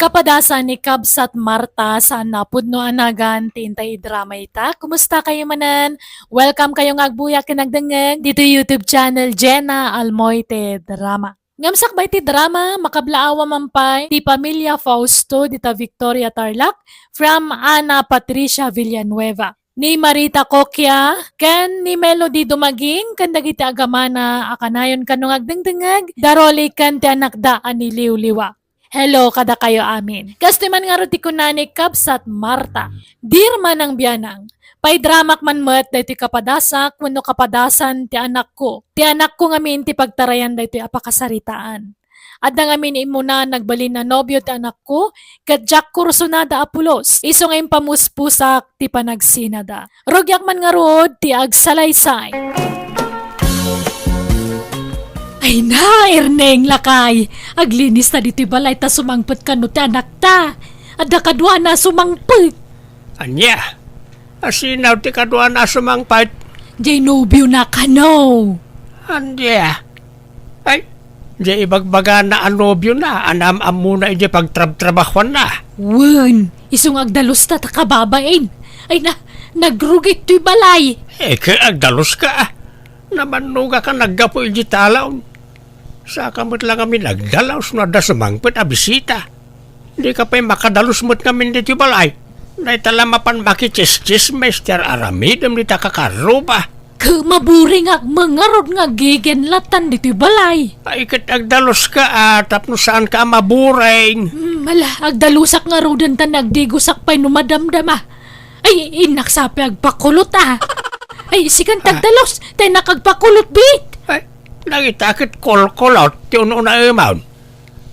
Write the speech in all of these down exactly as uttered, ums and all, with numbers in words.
Kapadasan ni Kabsat Marta, saan a pudno a nagan ti intay idrama ita. Kumusta kayo manen? Welcome kayo nga agbuya ken agdengngeg ditoy YouTube channel Jenna Almoite Drama. Ngem sakbay ti drama, makablaawa man pay ti pamilya Fausto dita Victoria, Tarlac, from Ana Patricia Villanueva. Ni Marita Coquia ken ni Melody Dumaging ken dagiti agamana a kanayon kano nga agdengdengngeg, Daroli ken ti anakda a ni Liwliwa. Hello kadakayo amin. Kastoy man ngarud ti kuna ni Kabsat Marta, "Dear Manang Bianang, paidramak man met daytoy kapadasak wenno kapadasan ti anakko. Ti anakko ngamin ti pagtarayan daytoy a pakasaritaan. Adda ngamin immuna nagbalin a nobio ti anakko, ket diak kursunada a pulos, isu nga impamuspusak ti panagsinada. Rugiak man ngarud ti agsalaysay." Ay na, Erneng, lakay! Aglinis ta ditoy balay ta sumangpet kano ti anakta. Adda kaduana a sumangpet. Ania? Asino ti kaduana a sumangpet? Jay nobio na kano. Ania? Ay, jay ibagbagana a nobio na, anam-ammona iti pagtrabtrabahuanna. Wen, isu nga agdalus ta ta kababain. Ay na, nagrugit toy balay. Eh, ket agdalus ka, ah. Namannuga ka naggapu iti talaw. Saka met lang amin agdalus no adda sumangpet a bisita. Di ka pay makadalus met ngamin ditoy balay. Dayta la mapan makichischismes ti ar-aramidem dita kakarruba. Ket maburing ak mangarud nga agigenlatan ditoy balay. Ay, ket agdalus ka, ah, tapno saan ka a maburing. Hmm, ala, agdalusak ngaruden ta nagdigosak pay no madamdama. Ay, innak sa pay agpakulot, ah. Ay, sikan ti agdalus, ta innak agpakulot, bit. Ay, dagita ket kolkolot ti un-unaemon.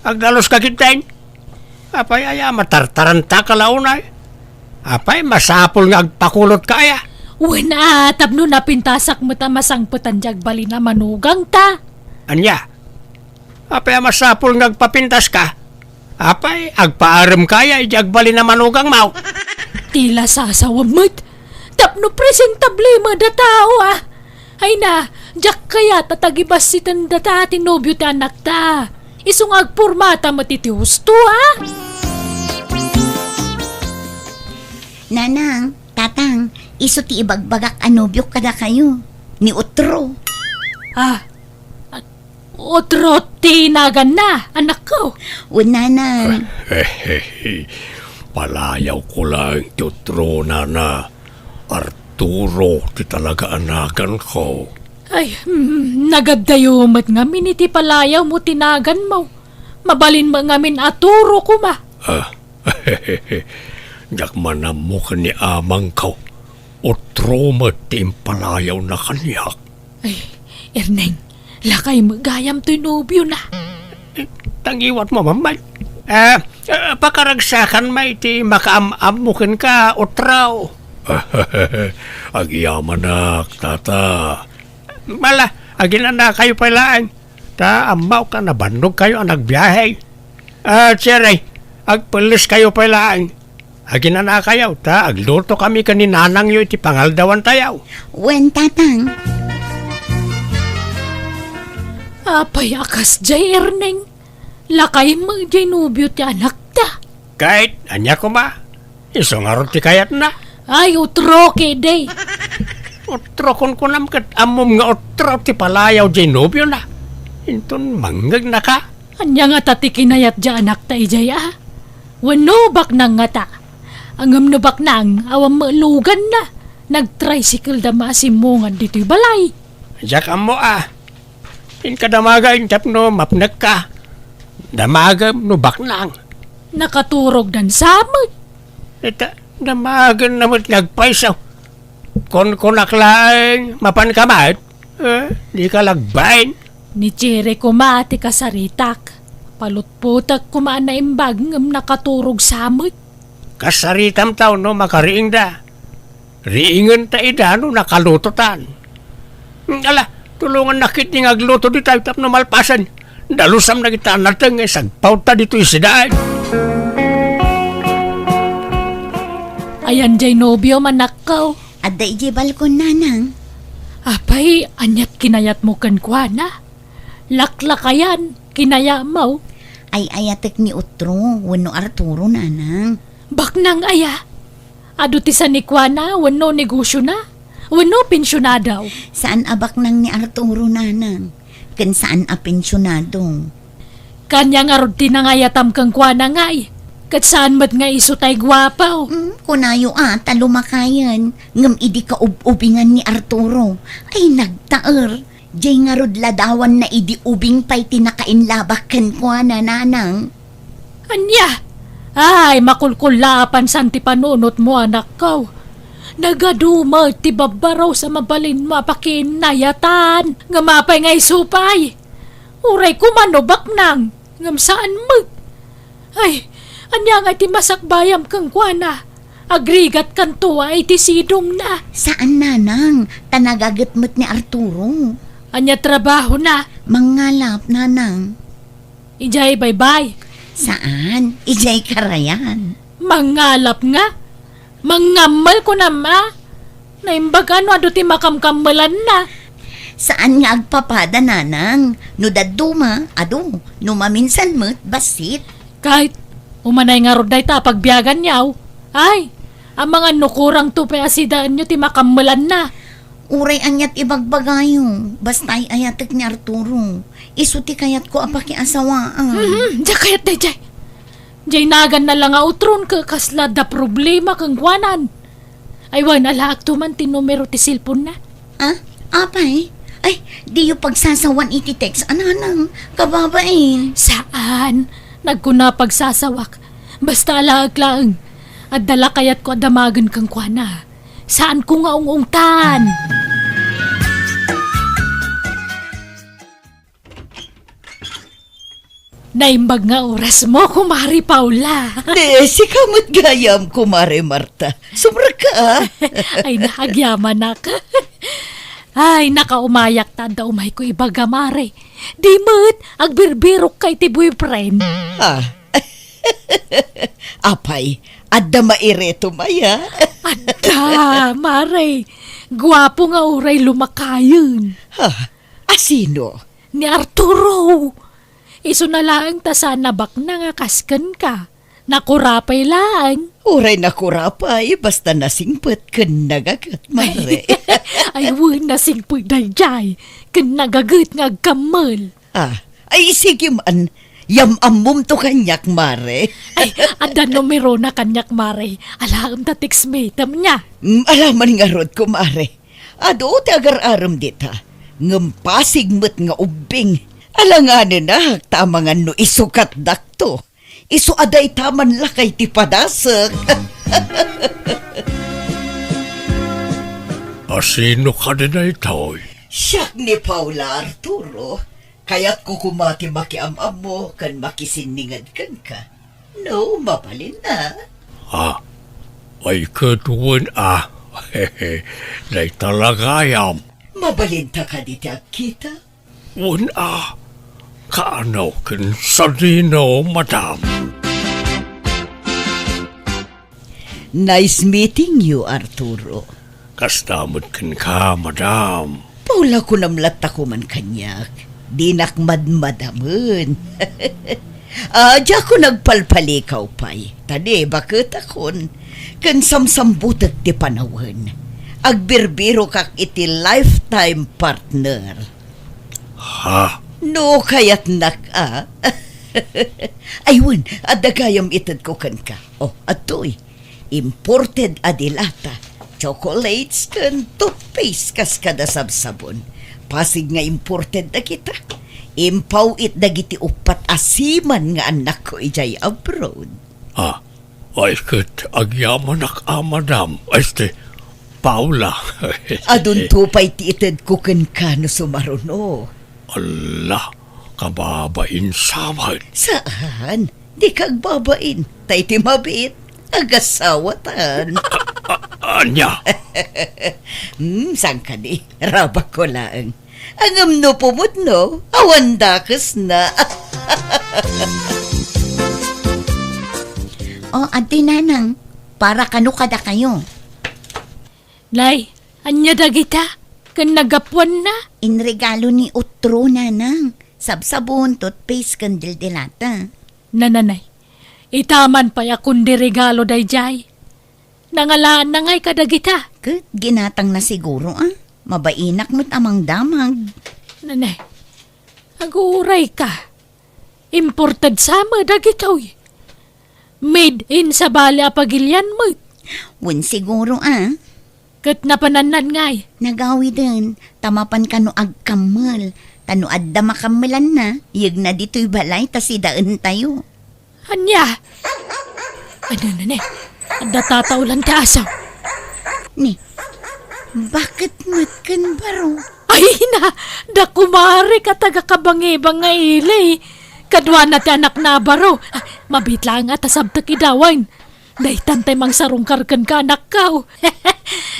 Agdalus ka ketdin. Apay aya, matartaranta ka la unay? Apay, masapul nga agpakulot ka aya? Wen a, tapno napintasak met a masangpetan ti agbalin a manugangta. Ania? Apay a masapul nga agpapintas ka? Apay, agpaarem ka aya iti agbalin a manugangmo? Ti la sasawa met. Tapno presentable met a tao, ah. Ay na, diak kayat a tagibassiten data ti nobio ti anakta. Isu nga agpormata met iti husto, ah. Nanang, tatang, isu ti ibagbagak a nobiok kadakayo, ni Utro. Ah, Utro ti naganna, anakko. Wen, nanang. Palayaw ko laeng ti Utro, nana. Arturo ti talaga a naganko. Ay, mm, nagaddayo met ngamin iti palayawmo ti naganmo. Mabalin met ngamin a Turo koma. Ah, diak man ammo ken ni amangko. Utro met ti impalayawna kaniak. Ay, Erneng, lakay met gayam toy nobiona. Eh, tangiwatmo, Mamay. Ah, ah, pakaragsakan may ti makaam-ammo kenka, Utro. Agyamanak, tata. Ala, aginanakayo pay laeng. Ta ammok a nabannogkayo a nagbiahe. Ah, Cherry, agpelleskayo pay laeng. Aginanakayo, ta aglutokami ken ni nanangyo iti pangaldawantayo. Wen, tatang. Apay a kasdiay, Erneng? Lakay met diay nobio ti anakta. Ket, ania koma? Isu ngarud ti kayatna? Ay, Utro ketdi. Utro kunkunam ket ammom nga Utro ti palayaw diay nobiona. Inton mangngegnaka. Ania ngata ti kinayat diay anakta idiay a? Wenno baknang ngata? Ngem no baknang, awan met luganna. Nagtricycle da maasimongan ditoy balay. Diak ammo a. Inka damagen tapno mapnekka. Damagem no baknang. Nakaturogdan sa met. Ita, damagenna met nga agpayso. Kunkunak laeng, mapanka met? Eh, dika lagbain. Ni Cherry koma ti kasaritak. Palutpotek koma a naimbag ngem nakaturog sa met. Kasaritam ta no makariingda. Riingenta ida no nakalutotan. Ala, tulongannak ketdi nga agluto ditoy tapno malpasen. Dalusam dagita a nateng nga isagpawta ditoy sidaen. Ayan diay nobiom, anakko? Adda idiay balkon, nanang. Apay, aniat kinayatmo kenkuana? Laklakayan, kinayatmo? Ay-ayatek ni Utro wenno Arturo, nanang. Baknang aya? Adu ti sanikuana wenno negosiona? Wenno pensionado? Saan a baknang ni Arturo, nanang. Ken saan a pensionado. Kaniana ngarud ti nangayatam kenkuana ngay, ket saan met nga isu tay guapo. Mm, kunayo a ta lumakayen, ngem idi kaub-ubingan ni Arturo, ay nagtaer. Jay ngarud ladawanna idi ubing pay ti nakainlabak kenkuana, nanang. Ania? Ay, makulkullaapan san ti panunotmo, anakko. Nagadu met ti babbarus a mabalinmo a pakinnayatan. Ngem apay nga isu pay? Uray kumano baknang, ngem saan met. Ay, ania nga ti masakbayam kenkuana? Agrigatkanto a iti sidongna. Saan, nanang, ta nagaget met ni Arturo. Ania trabahona? Mangngalap, nanang. Idiay baybay? Saan, idiay karayan. Mangngalap nga? Mangngammel kunam a? Naimbag a no adu ti makamkammelanna. Saan nga agpapada, nanang. No dadduma, adu. No maminsan met, bassit. Ket, umanay ngarud dayta a pagbiaganyo. Ay, amangan no kurangto pay a sidaenyo ti makammelanna. Uray aniat ibagbagayo, basta ay-ayatek ni Arturo. Isu ti kayatko a pakiasawaan. Mhm, diak kayat daydiay. Jay naganna la nga utron ket kasla adda problema kenkuanan. Ay, wen, alaekto man ti numero ti cellphone-na. Ah, apay? Ay, diyo pagsasawan iti text, a nanang, kababain. Saan? Nagkuna pagsasawak. Basta alaek laeng. Adda la kayatko a damagen kenkuana. Saanko nga ung-ungtan. Naimbag nga orasmo, Kumare Paula. Di, sika met gayam, Kumare Marta. Sumrekka, a. Ay, nagyamanak. Ay, nakaumayak ta adda umayko ibaga, Mare. Di met, agbirbirokka iti boyfriend. Ah. Apay, adda mairetom aya? Adda, Mare. Guapo nga uray lumakayen. Ha? Asino? Ni Arturo. Isuna laeng ta saan a baknang a kas kenka. Nakurapay laeng. Uray nakurapay, basta nasingpet ken nagaget, Mare. Ay, wen, nasingpet daydiay. Ken nagaget nga agkammel. Ah, ay, sige man. Yam-ammomto kaniak, Mare. Ay, adda numerona kaniak, Mare. Alaem ta text metem-na. Mm, ala man ngarud, Kumare. Adu ti agar-arem dita. Ngem pasig met nga ubbing. Alanganenak ta amangan no isukatdakto. Isu a dayta man lakay ti padasek. Asino kadi daytoy? Siak ni Paula, Arturo. Kayatko koma ti makiam-ammo ken makisinninged kenka. No, mabalin a. Ah, ay ket wen a. Dayta la gayam. Mabalinta kadi ti agkita? Wen a, kaano ken sadino, madam? Nice meeting you, Arturo. Kasta met kenka, madam. Paula, kunam latta koman kaniak. Dinak madmadamen. Ah, diakon agpalpalikaw pay. Ta di, baketakon. Ken samsambutek ti panawen. Agbirbirokak iti lifetime partner. Ha? No kayatnak a. Ay wen, adda gayam itedko kenka. Oh, adtoy. Imported a dilata, chocolates, ken toothpaste kas kada sabsabon. Pasig nga imported dagita. Impaw-it dagiti uppat a seaman nga annakko idiay abroad. Ah, ay ket agyamanak a, madam. Este, Paula. Adunto pay ti itedko kenka no sumaruno. Alla, kababain sa met. Saan? Dika agbabain. Ta iti mabiit, agasawatan. A-, a-, ania? Hmm, saan kadi? Rabakko laeng. Ngem no pumudno, awan dakesna. O, adtoy nanang, para kano kadakayo. Nay, ania dagita? Ken nagapuanna? Inregalo ni Utro, nanang. Sabsabon, toothpaste, ken dildilata. Nananay, ita man pay a kundi regalo daydiay. Nangalaanna ngay kadagita? Ket ginatangna siguro, a. Mabainak met a mangdamag. Nanay, aguray ka. Imported sa met dagitoy. Made in sabali a pagilian met. Wen siguro, a. Ket napanannan ngay? Nagawiden, ta mapan kano agkammel. Ta no adda makammelanna, yegna ditoy balay ta sidaentayo. Ania? Ano na ni? Adda tataolan ti aso. Ni, bakit met ken baro? Ay na, da kumare ka taga Kabangibang nga ili. Kaduana ti anakna a baro. Ah, mabit laeng a ta sabtek idawen. Daytan tay mangsarungkar kenka, anakko.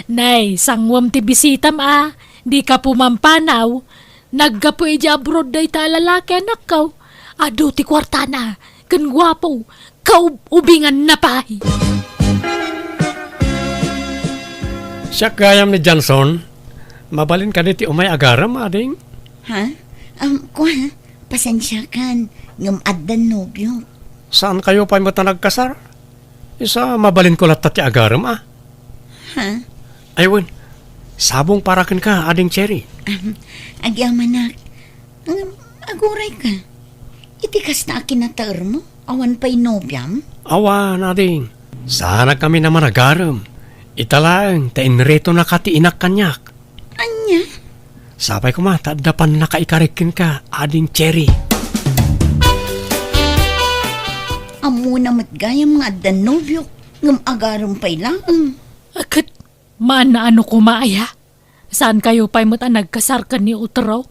Nay, sanguem ti bisitam a. Dika pumampanaw. Naggapu idiay abroad dayta a lalaki, anakko. Adu ti kuartana, ken guapo, kaub-ubinganna pay. Siak gayam ni Johnson. Mabalin kadi ti umay agarem, ading? Ha? Um, kua, pasensiakan, ngem addan nobio. Saan kayo pay met a nagkasar? Isu a mabalinko latta ti agarem, a. Ha? Ay, wen, sabong para kenka, ading Cherry. Um, agyamanak. Ngem, aguray ka. Iti kasta a kinataermo, awan pay nobiam? Awan, ading. Saanak kami a managarem. Ita laeng, ta inretonaka ti inak kaniak. Ania? Sapay koma ta adda pannakaikarik kenka, ading Cherry. Ammona met gayam nga addan nobiok, ngem agarem pay laeng. Ket, maan a no koma aya? Saan kayo pay met a nagkasar ken ni Utro?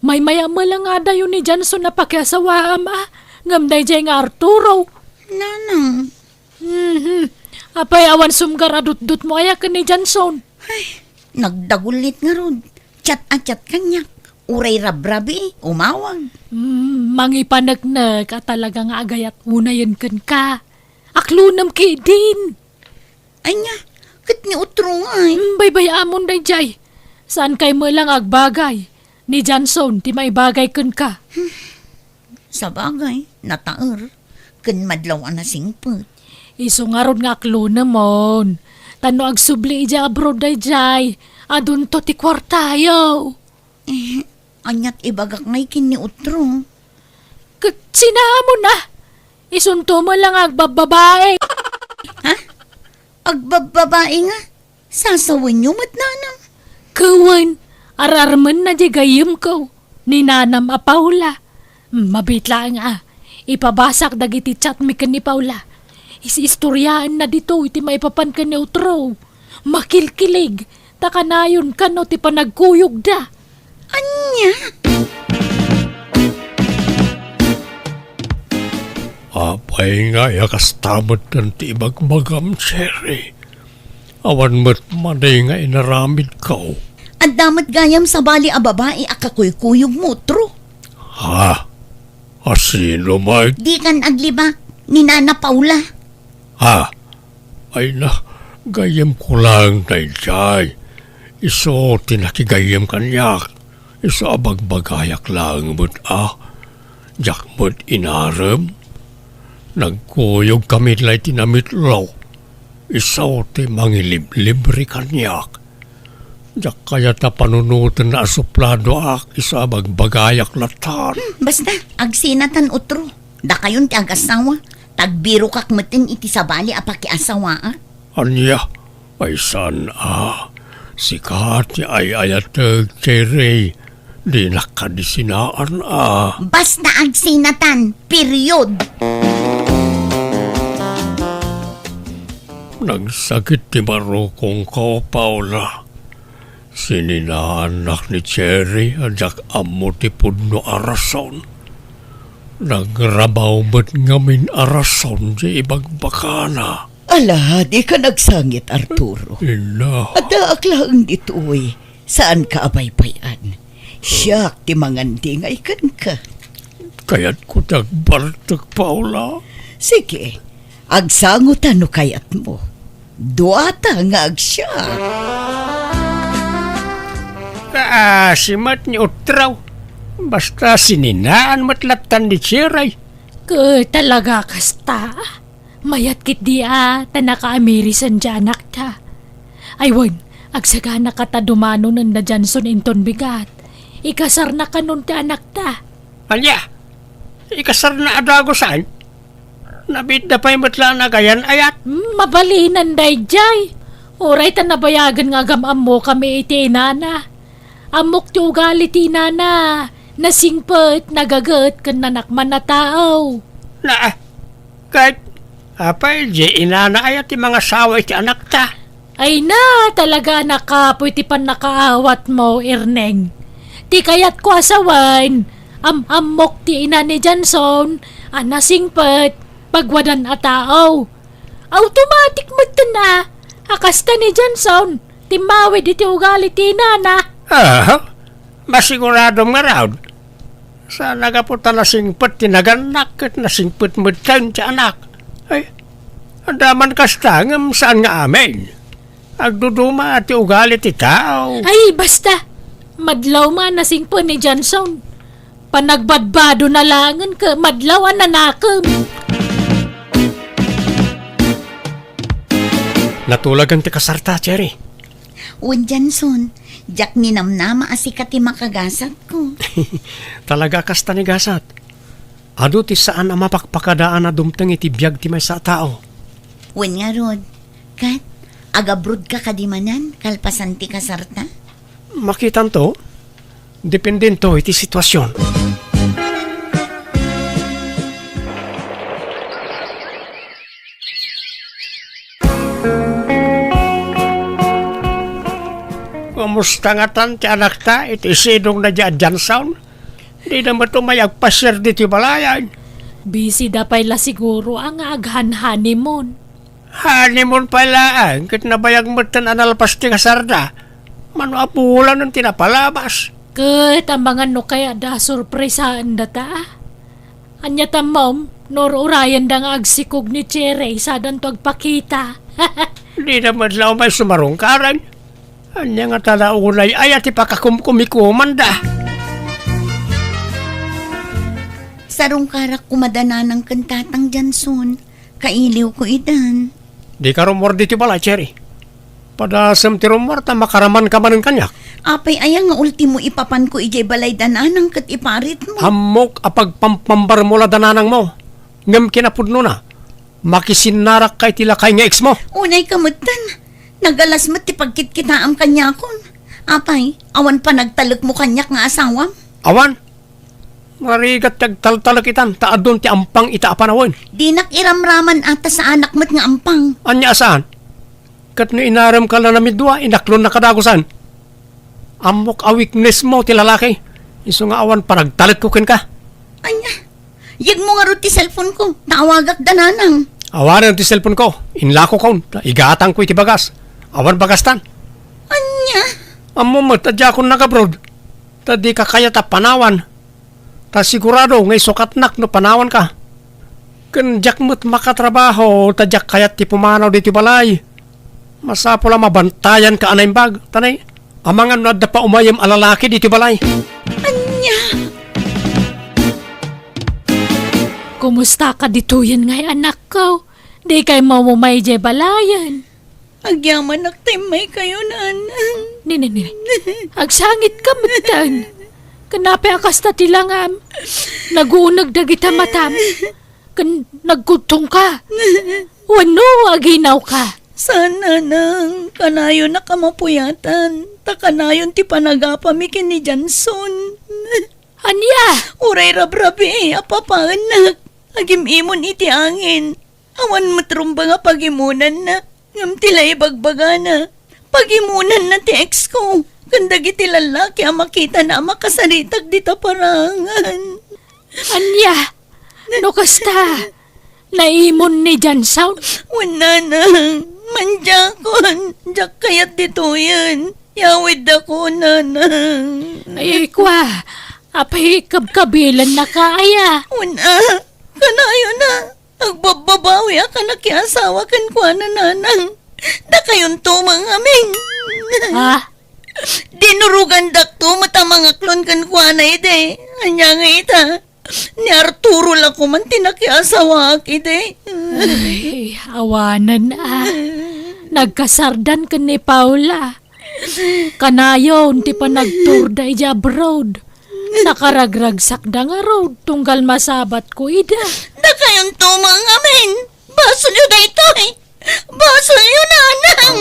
Maymay-am la nga adayo ni Johnson a pakiasawaam a, ngem daydiay nga Arturo. Nanang, Mhm. Apay, awan sumgar a dutdutmo aya ken ni Johnson? Ay, nagdagullit ngarud. Chat a chat kaniak. Uray rabrabii, umawag. Mm, mangipaneknek a talaga nga agayat unayen kenka. Aklonem ketdin. Ania, ket ni Utro ngay? Mm, baybay-amon daydiay. Saan kay met la nga agbagay? Ni Johnson ti maibagay kenka. Sabagay, nataer, ken madlaw a nasingpet. Isu ngarud nga aklonemon. Ta no agsubli idiay abroad daydiay, adunto ti kuartayo. Eh, aniat ibagak ngay ken ni Utro? Ket sinamon a? Isunto met la nga agbabbabae. Ha? Agbabbabae nga? Sasawenyo met, nanang? Ket wen, ar-armenna diay gayyemko, ni nanam a Paula. Mabit laeng a, ipabasak dagiti chatmi ken ni Paula. Is-istoriaenna ditoy ti maipapan ken ni Utro. Makilkilig, ta kanayon kano ti panagkuyogda. Ania? Apay nga aya kasta met ti ibagbagam, Cherry? Awan met madi nga inaramidko. Adda met gayam sabali a babai a kakuykuyogmo, Utro. Ha? A sino met? Dikan aglibak ni Nana Paula. Ha? Ay na, gayyemko laeng daydiay. Isu ti nakigayyem kaniak. Isu a bagbagayak laeng met a. Diak met inarem. Nagkuyogkami la iti namitlo. Isu ti mangiliblibre kaniak. Diak kayat a panunotenna a supladoak, isu a bagbagayak latta. Hmm, basta, agsinatan, Utro. Dakayon ti agasawa, ta agbirokak metten iti sabali a pakiasawaak. Ania? Ay saan a, sika ti ay-ayatek, Cherry. Dinak kadi sinaan a. Basta agsinatan, period. Nagsakit ti barukongko, Paula. Sininaannak ni Cherry a diak ammo ti pudno a rason. Nagrabaw met ngamin a rason ti ibagbagana. Ala, dika nagsangit, Arturo. Inna. Addaak laeng ditoy. Saanka a baybay-an. Siak ti mangandingay kenka. Kayatko ti agbartek, Paula. Sige, agsango ta no kayatmo. Duata nga agsiak. Kaasi met ni Utraw. Basta sininaan met lattan ni Cherry. Ket talaga kasta. Mayat ketdi a ta nakaamirisan ti anakta. Ay wen, agsaganaka ta dumanonen da Johnson inton bigat. Ikasarna kanon ti anakta. Ania? Ikasarna a dagusan? Nabiitda pay met la a nagayan-ayat. Hmm, mabalinan daydiay. Uray ta nabayagen nga agam-ammokami iti inana. Ammok ti ugali ti inana. Nasingpet, nagaget, ken nanakman a tao. Na, ket, apay, di inana aya ti mangasawa iti anakta? Ay na, talaga a nakapoy ti pannakaawatmo, Erneng. Ti kayatko a sawen, am-ammok ti ina ni Johnson a nasingpet, pagwadan a tao. Automatic metten a, a kasta ni Johnson, timmawid iti ugali ti inana. Aha, masiguradom ngarud. Sa nagapu ta nasingpet ti nagannak ket nasingpet metten ti anak. Ay, adda man kasta ngem saan nga amin. Agduduma ti ugali ti tao. Ay, basta. Madlaw man nasingpet ni Johnson. Panagbadbado na langen ket madlaw a nanakem. Natulagan ti kasarta, Cherry. Wen, Johnson, diak ninamnama a sika ti makagasatko. Talaga a kasta ni gasat. Adu ti saan a mapakpakadaan a dumteng iti biag ti maysa a tao. Wen ngarud, ket, agabrodka kadi manen kalpasan ti kasarta? Makitanto, dependento iti situasion. Kumusta ngatan ti anakta iti sidongna diay Johnson? Dida met umay agpasiar ditoy balayan. Busy da pay la siguro a nga aghan-honeymoon. Honeymoon pay laeng, ket nabayag metten a nalpas ti kasarda. Mano a bulanen ti napalabas. Ket amangan no kayatda a surpresaendata. Ania ta, Mom, no ur-urayenda nga agsikog ni Cherry sadanto agpakita? Dida met la umay sumarungkaren. Ania ngata la unay aya ti pakakumkumikomanda? Sarungkarak koma da nanang ken tatang Johnson. Kailiwko itan. Dika rummuar ditoy balay, Cherry. Padasem ti rummuar ta makaramanka manen kaniak. Apay aya nga ultimo ipapanko idiay balay da nanang ket iparitmo? Ammok a pagpampambarmo la da nanangmo. Ngem kinapudnona, makisinnarakka iti lakay nga eksmo. Unayka metten. Nagalas met ti pagkitkitaam kaniakon. Apay, awan panagtalekmo kaniak nga asawam? Awan. Narigat ti agtaltalek itan, ta adun ti ampang ita a panawen. Dinak iramraman a ta saanak met nga ampang. Ania a saan? Ket no inaremka la namiddua, inaklonna kadagusan. Ammok a weaknessmo ti lalaki. Isu nga awan panagtalekko kenka. Ania? Yegmo ngarud ti cellphone-ko, ta awagak da nanang. Awanen ti cellphone-ko, inlakokon, ta igatangko iti bagas. Awan bagastan. Ania? Ammom met a diakon nagabroad, ta dika kayat a panawan. Ta sigurado nga isukatnak no panawanka. Ken diak met makatrabaho ta diak kayat ti pumanaw ditoy balay. Masapul a mabantayanka a naimbag, ta nay, amangan no adda pa umayem a lalaki ditoy balay. Ania? Kumusta ka ditoyen ngay, anakko? Dikay maumay idiay balayen? Agyamanak ta immaykayo, nanang. Nini, nini. Agsangitka metten. Ken apay a kasta ti langam? Naguneg dagita matam. Ken nagkudtongka. Wenno aginawka. Saan, nanang. Kanayonak a mapuyatan. Ta kanayon ti panagapami ken ni Johnson. Ania? Uray rabrabii a papaennak. Agim-imon iti angin. Awan met rumbeng a pagimonanna, ngem ti la ibagbagana, pagimonanna ti ex-ko ken dagiti lallaki a makitana a makasaritak dita parangan. Ania? No kasta, naimon ni Johnson? Wen, nanang, mandiakon, diak kayat ditoyen. Yawiddakon, nanang. Ay, kua, apay kabkabilennaka aya? Wen a, kanayon a. Agbabbabawiak a nakiasawa kenkuana, nanang. Dakayonto met ngamin. Ha? Dinurogandakto met a mangaklon kenkuana idi. Ania nga ita, Ni Arturo la koman ti nakiasawaak idi. Ay, awanen a. Nagkasardan ken ni Paula. Kanayon ti panagturda idiay abroad. Nakaragragsakda ngarud tunggal masabatko ida. Dakayonto met ngamin. Basolyo daytoy. Basolyo, nanang!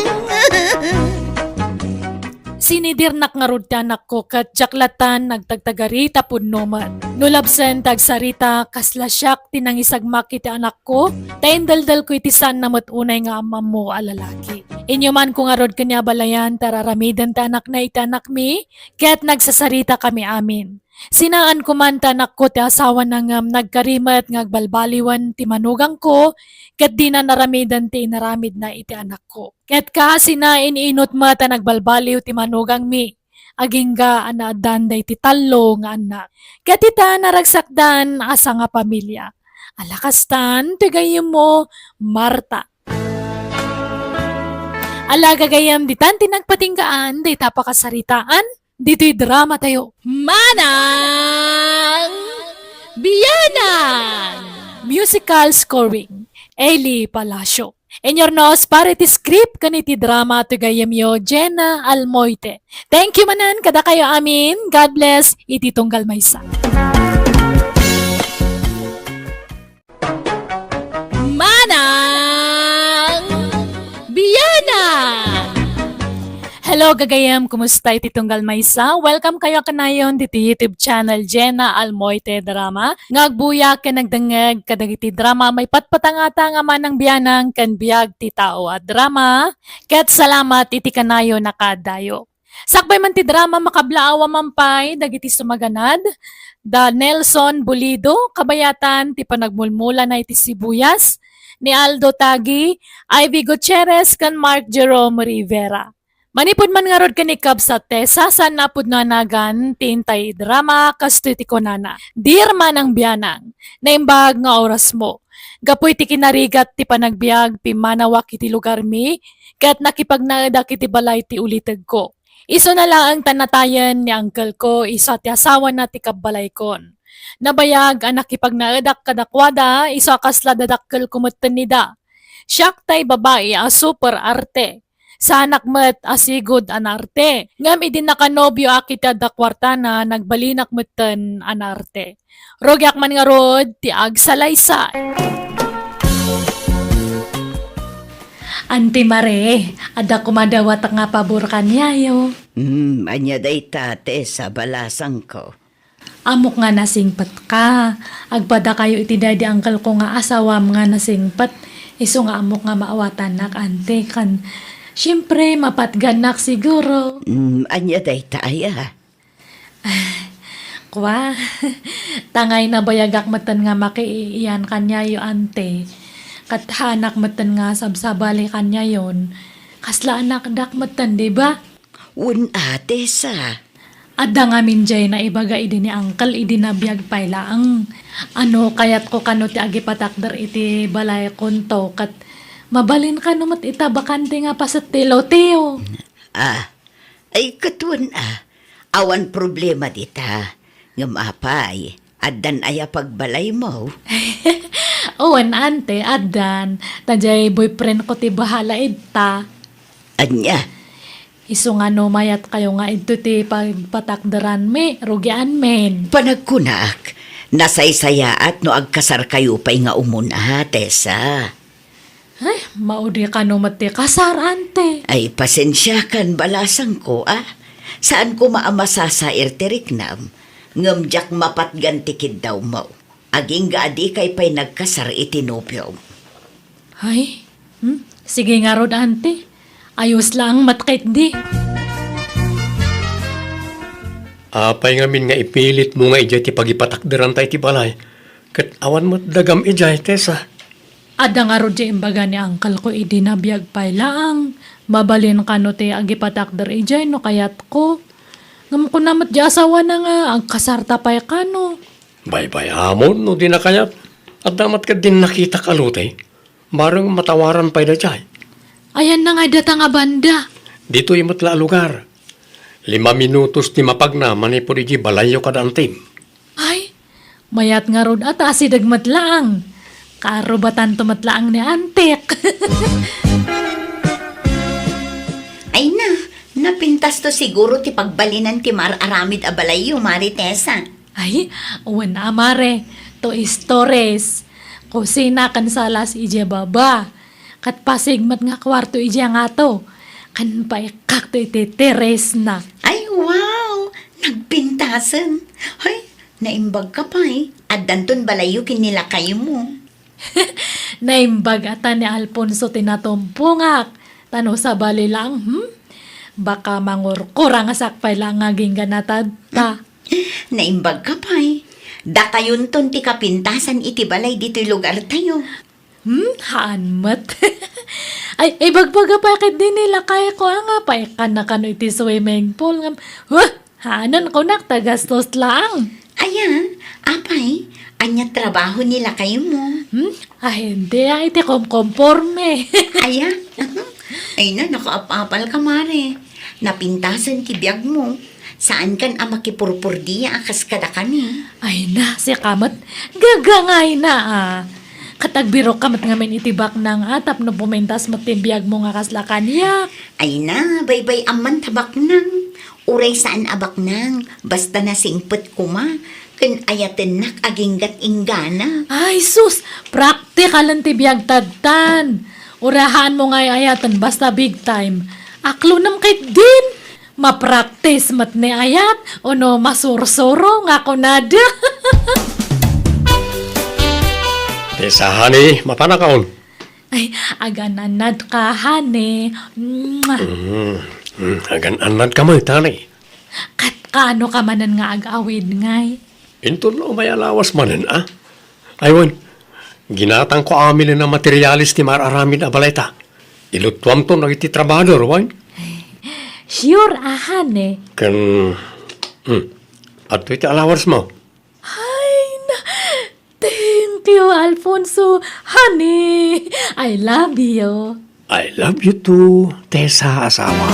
Sinidirnak ngarud ti anakko ket diak latta nagtagtagari ta pudno met. No labsen ti agsarita, kasla siak ti nangisagmak iti anakko, ta indeldelko iti saanna met unay nga am-ammo a lalaki. Inyumanko ngarud ken ni abalayan ta ar-aramiden ti anakna iti anakmi, ket nagsasaritakami amin. Sinaanko man ti anakko ti asawana ngem nagkari met nga agbalbaliwen ti manugangko, ket dina aramiden ti inaramidna iti anakko. Ket kaasina, in-inut met a nagbalbaliw ti manugangmi, agingga a naaddan daydi tallo nga annak. Ket ita, naragsakdan a sangapamilia. Ala kastan ti gayyemmo, Marta. Ala gagayyem, ditan ti nagpatinggaan dayta pakasaritaan. Ditoy drama tayo. Manang Bianang! Musical scoring, Eli Palacio. Inyornos para iti script ken iti drama ti gayyemyo, Jenna Almoite. Thank you manen kadakayo amin. God bless iti tunggal maysa. Manang Bianang! Hello, gagayem! Kumusta iti tunggal maysa? Welcome kayo kanayon diti YouTube channel Jenna Almoite Drama. Nga agbuya ken nagdengngeg kadagiti drama maipatpatangata nga Manang Bianang ken Biag ti Tao a Drama. Ket salamat iti kanayo nakaaddayo. Sakbay man ti drama, makablaaw a mampay dagiti sumaganad, da Nelson Bulido, kabayatan ti panagmulmulana iti sibuyas, ni Aldo Tagi, Ivy Gutierrez, ken Mark Jerome Rivera. Manipud man ngarud ken ni Kabsat Tessa, saan a pudno a nagan ti intay drama, kastoy ti kunana, "Dear Manang Bianang, naimbag nga orasmo. Gapu iti kinarigat ti panagbiag, pimmanawak iti lugarmi, ket nakipagnaedak iti balay ti ulitegko. Isuna laeng ta natayen ni uncle ko, isu a ti asawana ti kabbalaykon. Nabayag a nakipagnaedak kadakuada, isu a kasla dadakkelko metten ida. Siak tay babai a super arte. Saanak met a sigud a naarte. Ngem idi nakanobioak iti adda kuartana, nagbalinak metten a naarte. Rugiak man ngarud ti agsalaysay." Auntie Marie, adda koma dawatek nga pabor kaniayo. Hmm, ania dayta, Tessa, balasangko? Ammok nga nasingpetka. Agpadakayo iti daydi uncle ko nga asawam nga nasingpet. Isu nga ammok nga maawatanak, Auntie, ken siempre, mapatgannak siguro. Hmm, ania dayta aya? Kua, tangay nabayagak metten nga makiiyan kaniayo, Auntie. Ket haanak metten nga sabsabali kaniayon. Kasla anakdak metten, di ba? Wen a, Tessa. Adda ngamin diay naibaga idi ni uncle idi nabiag pay laeng. Ano, kayatko kano ti agipatakder iti balaykonto, ket mabalin kano met ita bakante nga paset ti lote. Ah, ay, ket wen a, awan problema dita. Ngem apay, addan aya pagbalaymo? Wen, Auntie, addan. Ta diay boyfriend ko ti bahala ita. Ania? Isu nga no mayatkayo nga idto ti pagpatakderanmi, rugianmin. Panagkunak, nasaysayaat no agkasarkayo pay nga umuna, Tessa. Ay, maudi kano met ti kasar, Auntie. Ay, pasensiakan, balasangko, a. Saan koma a masasair ti riknam, ngem diak mapatgan ti kiddawmo. Agingga a dikay pay nagkasar iti nobiom. Ay, hmm? Sige ngarud, Auntie. Ayos laeng met ketdi. Apay ngamin nga ipilitmo nga idiay ti pagipatakderanta iti balay? Ket awan met dagam idiay, Tessa. Adda ngarud diay imbaga ni uncle ko idi nabiag pay laeng. Mabalin kano ti agipatakder idiay no kayatko. Ngem kuna met diay asawana nga agkasarta pay kano. Baybay-amon no di nakayat. Adda met ketdin nakitak a lote. Bareng matawaran pay daydiay. Ayanna ngay data nga banda? Ditoy met la a lugar. Lima minutos ti mapagna manipud idiay balayyo kada Antim. Ay, Mayat ngarud a ta asideg met laeng. Kaarubatanto met laeng ni Antik. Ay na, napintasto siguro ti pagbalinan ti mar-aramid a balayyo, Mari Tessa. Ay, wen a, Mare. Two stories. Kusina ken salas idiay baba. Ket pasig met nga kuarto idiay ngato. Ken paikkakto iti terrace-na. Ay, wow! Nagpintasen. Ay, naimbagka pay. Addanton balayyo ken ni lakaymo. Naimbag a ta ni Alfonso ti natumpongak. Ta no sabali laeng, hmm? Baka mangurkurangasak pay laeng nga agingga na tatta. Naimbagka pay. Dakayonton ti kapintasan iti balay ditoy lugartayo. Hmm, haan met. Ay, ibagbaga pay ket di ni lakayko a nga paikkanna kano iti swimming pool ngem, wah, haanen kunak ta gastos laeng. Aya, apay, ania trabaho ni lakaymo? Hmm? Ay, hindi, ah, iti komkomporme. Aya? Ay na, nakaap-apal ka, Mare. Napintasen ti biagmo. Saankan a makipurpurdia a kas kadakami. Ay na, sika met. Gagangayna, ah. Ket agbirokka met ngamin iti baknang, ah, tapno pumintas met ti biagmo nga kasla kaniak. Ay na, baybay-am man ta baknang. Uray saan a baknang, basta nasingpet koma, ken ayatennak aginggat inggana. Ay, sus! Praktikalen ti biag tadtan. Uray haanmo nga ay-ayaten, basta big time. Aklonem ketdin. Mapraktis met ni ayat, ono masursuro nga kunada. Tessa, honey, mapanakaon. Ay, agan-annad ka, honey. Mwah. Mm, mm, agan-annad ka met, honey. Ket kaano ka manen nga ag-awid, ngay? Inton la umay a lawas manen, a? Ay, wen, ginatangko amin a materialis ti mar-aramid a balayta. Iluttuamton dagiti trabahador, wen? Sure, a, honey. Ken, hmm, adtoy ti alawarsmo. Ay, na, thank you, Alfonso. Honey, I love you. I love you too, Tessa asawa.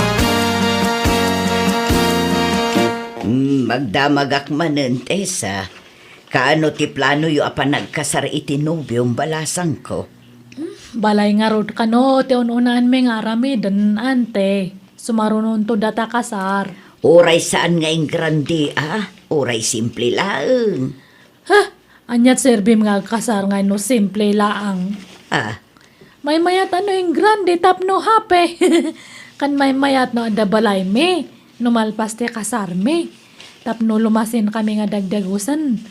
Hmm, magdamagak manen, Tessa. Kaano ti planoyo a panagkasar iti nobiom, balasangko? Hmm, balay ngarud kano ti un-unaanmi nga aramiden, ante. Sumarunonto data kasar. Uray saan nga ingrande, a? Uray simple laeng. Ha? Aniat serbim nga agkasar nga no simple laeng? Ah. Maymayat a no ingrande tapno happy. Ken maymayat no adda balaymi, no malpas ti kasarmi. Tapno lumasinkami nga dagdagusen.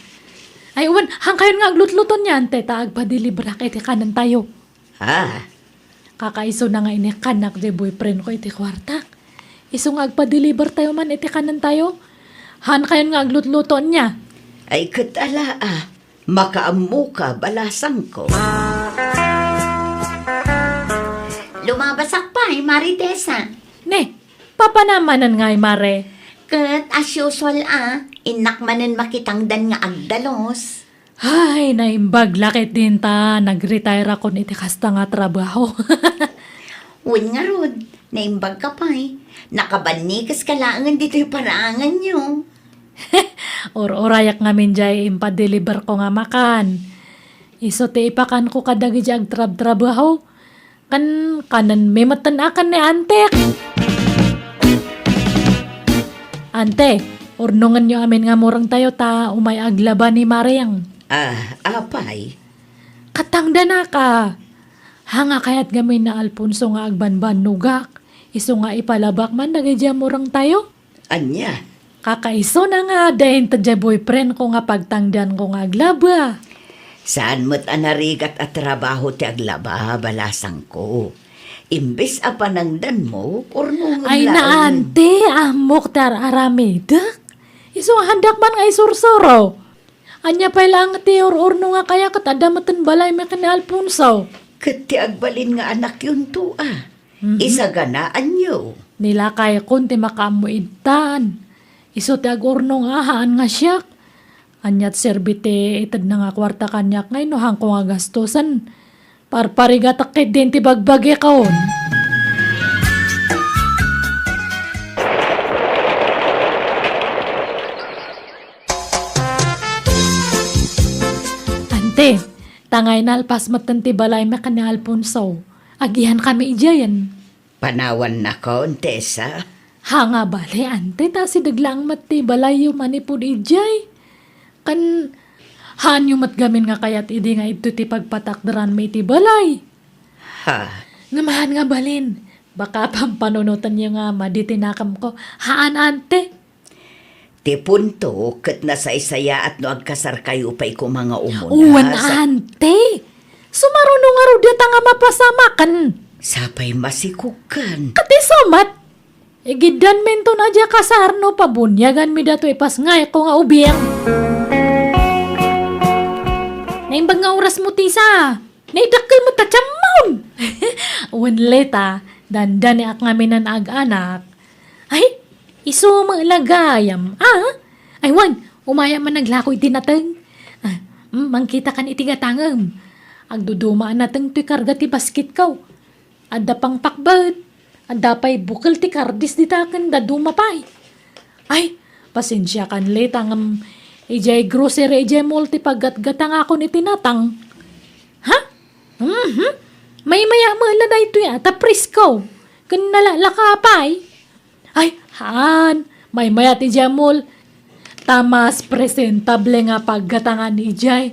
Ay, wen, haankayon nga aglutluto nian, te, ta agpadeliverak iti kanentayo. Ah. Kakaisuna nga inikkannak ti boyfriend ko iti kuartak. Isu nga agpadeliver tayo man iti kanentayo. Haankayon nga aglutluto ania. Ay, ket ala, a. Makaammoka, balasangko. Lumabasak pay, Mari Tessa. Ne, papanam manen ngay, Mare? Ket as usual, a, innak manen makitangdan nga agdalos. Ay, naimbag la ketdin ta nag-retire-akon iti kasta nga trabaho. Wen ngarud, naimbagka pay. Nakabannikes ka laengen ditoy paraanganyo. Ur-urayak ngamin jay impadeliver ko nga makan. Isu ti ipakanko kadagiti agtrabtrabaho. Ken kanenmi metten a ken ni Antek. Ante, urnongenyo amin nga murengtayo ta umay aglaba ni Maring. Ah, apay? Katangdanaka. Hanga kayat ngamin ni Alfonso nga agbanbannogak. Isu nga ipalabak man dagiti murengtayo. Ania? Kakaisuna nga adda inted jay boyfriend ko nga pagtangdanko nga aglaba. Saan met a narigat a trabaho ti aglaba, balasangko. Imbes a panangdanmo, urnongem laeng. Ay, naante, ammok ti ar-aramidek. Isu nga haandak man nga isursuro. Ania pay laeng ti ur-urno nga kaya ket adda metten balaymi ken ni Alfonso. Ket ti agbalin nga anakyonto, a. Mhm. Isaganaanyo. Ni lakaykon ti makaammo itdan. Isu ti agurnong a haan nga siak. Aniat serbi ti itedna nga kuarta kaniak ngay no haanko nga gastusen? Parparigatek ketdin ti bagbagikon. Te, tangay nalpas metten ti balaymi ken ni Alfonso. Agihankami idiayen. Panawannakon, Tessa. Ha nga bale, ante, ta asideg laeng met ti balayyo manipud idiay. Ken, haanyo met gamin nga kayat idi nga idto ti pagpatakderanmi iti balay. Ha? Ngem haan nga balin, baka pampanunotenyo nga madi ti nakemko. Haan, ante. Ti punto, ket nasaysayaat no agkasarkayo pay koma nga umuna. Wen, sa- ante. Sumaruno ngarud dayta nga mapasamaken. Sapay masikogkan. Ket isu met. Igiddanminton a diay kasar no pabuniaganmi datoy ipasngayko nga ubing. Naimbag nga orasmo, Tessa. Naidakkel met ta tiammon. Wen, Leta, dandaniak ngamin a ag-anak. Ay, isu met la gayam, a? Ay, wen, umayak man naglako iti nateng. Ah, mm, mangkitakan iti gatangem. Agduduma a nateng toy karga ti basketko. Adda pangpakbet. Adda pay bukel ti kardis dita ken dadduma pay. Ay, pasensiakan, Leta, ngem idiay grocery, idiay mall ti paggatgatangakon iti natang. Ha? Mhm. Maymaya met la daytoy a, ta presko. Ken nalalaka pay. Ay, haan. Maymaya ti idiay mall. Ta mas presentable nga paggatangan idiay.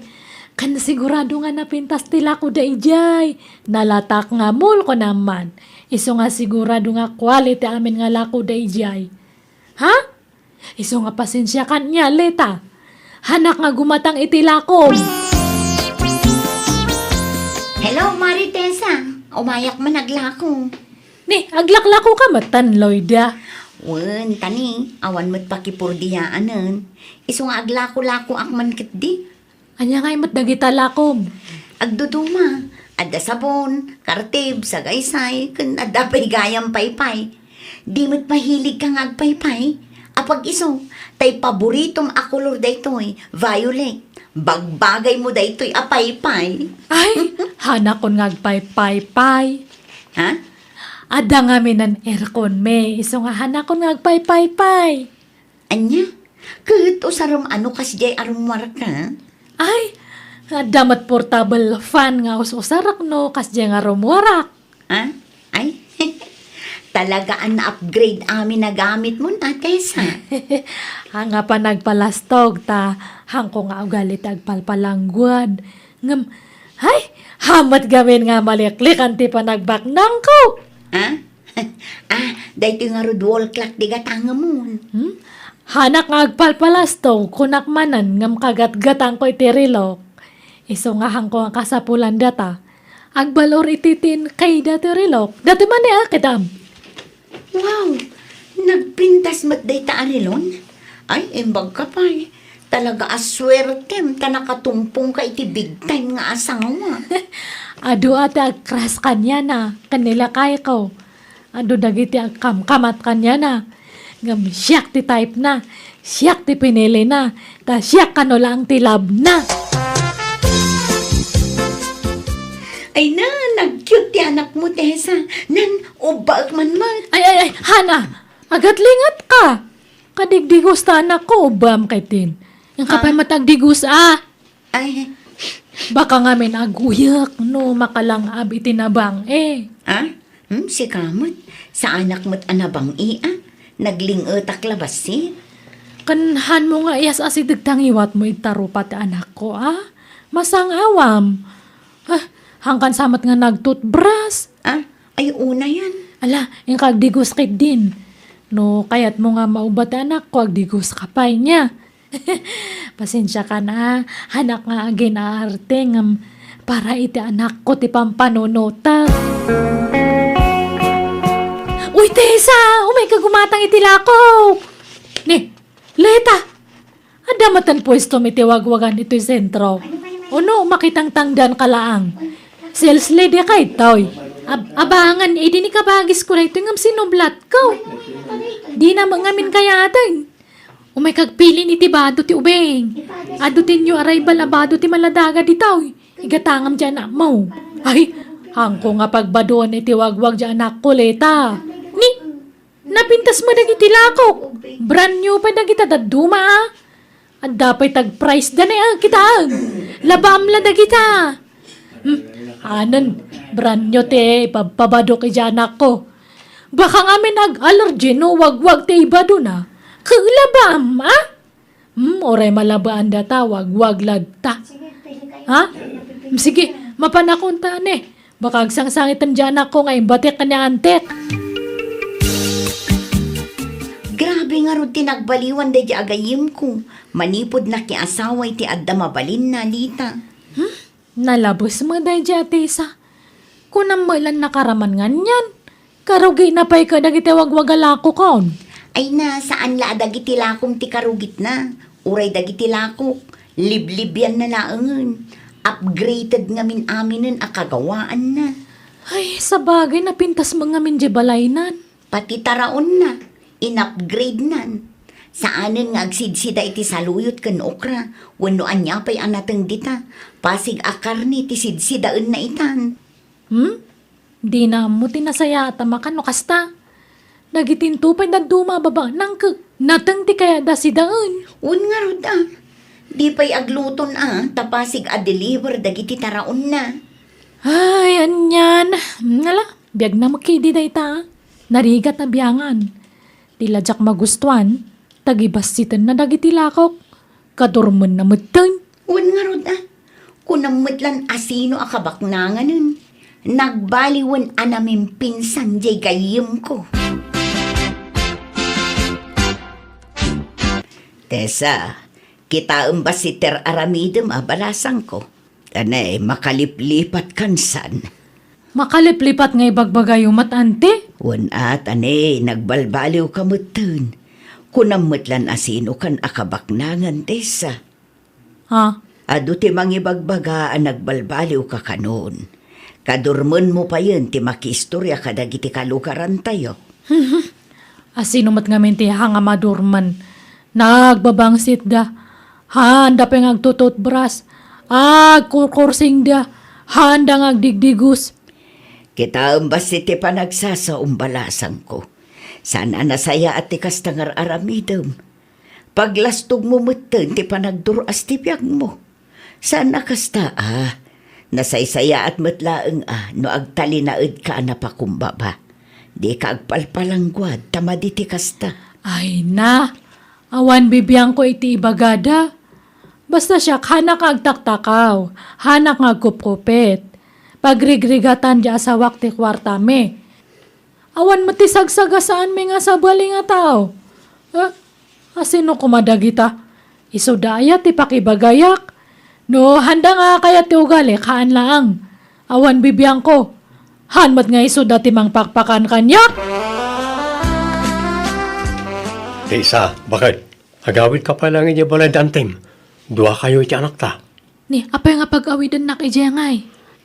Ken sigurado nga napintas ti lakoda idiay. Nalatak nga mall, kunam man. Isu nga sigurado nga quality amin nga lakoda idiay. Ha? Isu nga pasensiakan nia, Leta. Haanak nga gumatang iti lakom. Hello, Mari Tessa. Umayak man aglako. Ni, aglaklakoka metten, Loida? Wen, ta ni, awan met pakipurdiyaanen. Isu nga aglako-lakoak man ketdi. Ania ngay met dagita lakom? Agduduma. Adda sabon, kartib, sagaysay, ken adda pay gayam paypay. Di met mahiligka nga agpaypay? Apag isu, tay paboritom a kolor daytoy, violet. Bagbagaymo daytoy a paypay. Ay, hanakon nga agpaypay pay. Ha? Adda ngamin airconmi, isu nga hanakon nga agpaypay pay. Ania? Ket usarem a no kasdiay a rummuarka? Ay, adda met portable fan nga us-usarak no kasdiay nga rummuarak. Ha? Ay, talaga a na-upgrade amin a gamitmon, Tessa. Haan nga panagpalastog ta, haanko nga ugali ti agpalpalangguad. Ngem, ay, haan met gamin nga maliklikan ti panagbaknangko. Ha? Ah, daytoy ngarud wall clock ti gatangemon. Hmm? Haanak nga agpalpalastog, kunak manen, ngem kagatgatangko iti relok. Isu nga haanko nga kasapulan data. Agbalor iti tin kayda ti relok. Dati man ni akitam. Wow! Nagpintas met dayta a relon? Ay, imbagka pay. Talaga a suertem ta nakatumpongka iti big time nga asawa. Adu a ti agcrush kaniana, ken ni lakayko. Adu dagiti agkamkamat kaniana. Ngem siak ti type na, siak ti pinili na, ta siak kano laeng ti love na. Ay na, nag-cute ti anakmo, Tessa. Nan, ubbaek man met. Ay, ay, ay, Hana, agatlingatka. Kadigdigos ta anakko, ubbaem ketdin. Inka pay met agdigos a. Ay. Baka ngamin aguyek no makalang-ab iti nabang-i. Ah? Hmm, sika met. Saanak met a nabang-i, a. Nagling-etak la bassit. Ken hanmo nga iyas-asideg ta ngiwatmo iti tarupa ti anakko, a. Masang-awam. Ah, hangkan sa met nga nagtutbras. Ah, ay, unayen. Ala, inka agdigos ketdin. No kayatmo nga maubba ti anakko, agdigoska pay nia. Pasensiakan a, haanak nga agin-aarte ngem para iti anakko ti pampanunotek. Uy, Tessa! Umayka gumatang iti lakok! Ni, Leta! Adda metten puestom iti wagwagan itoy sentro. Ono, makitangtangdanka laeng. Sales lady ka itoy. Ab-, abangan, idi ni kabagisko daytoy ngem sinublatko. Dina met ngamin kayaten. Umayka agpilin iti bado ti ubing. Adu ti new arrival a bado ti maladaga ditoy. Igatangam ti anakmo. Ay, haanko nga pagbadoen iti wagwag ti anakko, Leta. Ni, napintas met dagiti lakok. Brand new pay dagita dadduma, a. Adda pay tagprice da ne, ah, kitaem. Labaam la dagita. Hmm, anen, brand new ti ipabpabadok iti anakko. Baka ngamin ag-allergy no wagwag ti ibadona. Ket labaam, ah? Hmm, uray malabaan data, wagwag latta. Ha? Hmm, sige, mapanakon ta ne. Baka agsangsangiten ti anakko nga imbatek ken ni antek. Grabe ngarud ti nagbaliwan daydi agayemko. Manipud nakiasawa iti adda mabalinna, Lita. Hmm? Nalabes met daydi a Tessa. Kunam met lan nakaraman nganian. Karugina pay ket dagiti wagwagalakokon. Ay na, saan la a dagiti lakom ti karugitna. Uray dagiti lakok, liblibianna laengen. Upgraded ngamin aminen a kagawaanna. Ay, sabagay, napintas met ngamin diay balaynan. Pati taraonna, in-upgradenan. Saanen nga agsidsida iti saluyot ken okra, wenno ania pay a nateng dita, pasig a karne ti sidsidaenna itan. Hmm? Dina ammo ti nasayaat a makan no kasta. Dagitinto pay dadduma a babaenna ket nateng ti kayatda sidaen. Wen ngarud a, di pay agluton a, ta pasig a deliver dagiti taraonna. Ay, anian. Nala, biagna met ketdi dayta. Narigat a biangan. Di la diak magustuan, tagibassitenna dagiti lakok. Kadurmenna metten. Wen ngarud a, kunam met lan a sino a kabaknanganen. Nagbaliwen a namimpinsan diay gayyemko. Tessa, kitaem bassit ti ar-aramidem a balasangko. Anay, makaliplipat kansan. Makaliplipat nga ibagbagayo met, ante? Wen at, anay, nagbalbaliwka metten. Kunam met lan a sinokan a kabaknangan, Tessa. Ha? Adu ti mangibagbaga a nagbalbaliwka kanon. Kadurmenmo payen ti makiistoria kadagiti kalugarantayo. A sino met ngamin ti ha nga madurman? Nagbabangsitda. Haanda pay nga agtututbras. Agkurkursingda. Haanda nga agdigdigus. Kitaem bassit ti panagsasaom, balasangko. Saan a nasayaat ti kasta nga ar-aramidem. Paglastogmo metten ti panagdur-as ti biagmo. Saan a kasta a, nasaysayaat met laeng a no agtalinaedka a napakumbaba. Dika agpalpalangguad ta madi ti kasta. Ay na, awan bibiangko iti ibagada. Basta siak, hanak nga agtaktakaw, hanak nga agkupkupit. Pagrigrigatan ti asawak ti kuartami. Awan met ti sagsagasaanmi nga sabali nga tao. Eh, asino koma dagita? Isuda aya ti pakibagayak? No, haanda nga kayat ti ugalik, haan laang. Awan bibiangko. Haan met nga isuda ti mangpakpakan kaniak? Ti isa, bakit? Agawidka pay laeng idiay balay da Antem. Duakayo iti anakta. Ni, apay nga pag-awidennak idiay ngay?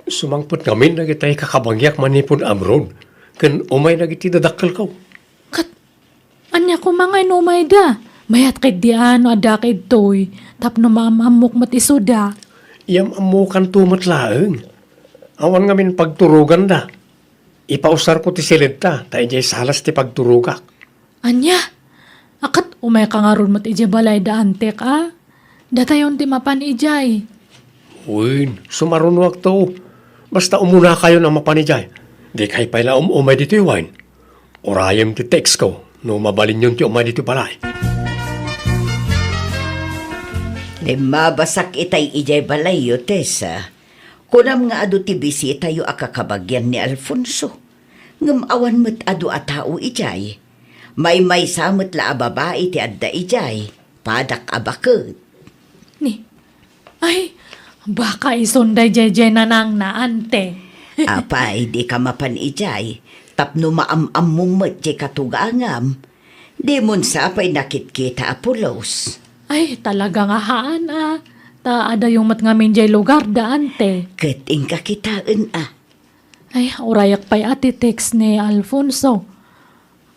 Sumangpet ngamin dagiti kakabagiak manipud abroad, ken umay dagiti dadakkelko. Ket ania koma ngay no umayda? Mayat ketdi a no adda ketdi, tapno maam-ammok met isuda. Yam-ammokanto met laeng. Awan ngamin pagturoganda. Ipausarko ti siledta, ta idiay salas ti pagturogak. Ania? A ket umayka ngarud met idiay balay da Antek a? Datayon ti mapan idiay. Wen, sumarunoakto. Basta umunakayon a mapan idiay. Dikay pay la um-umay ditoy wen. Urayem ti textko no mabalinyon ti umay ditoy balay. Limmabasak itay idiay balayyo, Tessa. Kunam nga adu ti bisitayo a kakabagian ni Alfonso. Ngem awan met adu a tao idiay. Maymaysa met la a babai ti adda idiay. Padak a baket. Ni, ay, baka isun daydiay nanangna, ante. Apay, dika mapan idiay, tapno maam-ammom met diay katugangam. Dimon sapay nakitkita a pulos. Ay, talaga nga haan a. Ta adayo met ngamin diay lugar da, ante. Ket inka kitaen a. Ay, urayak pay a ti text ni Alfonso.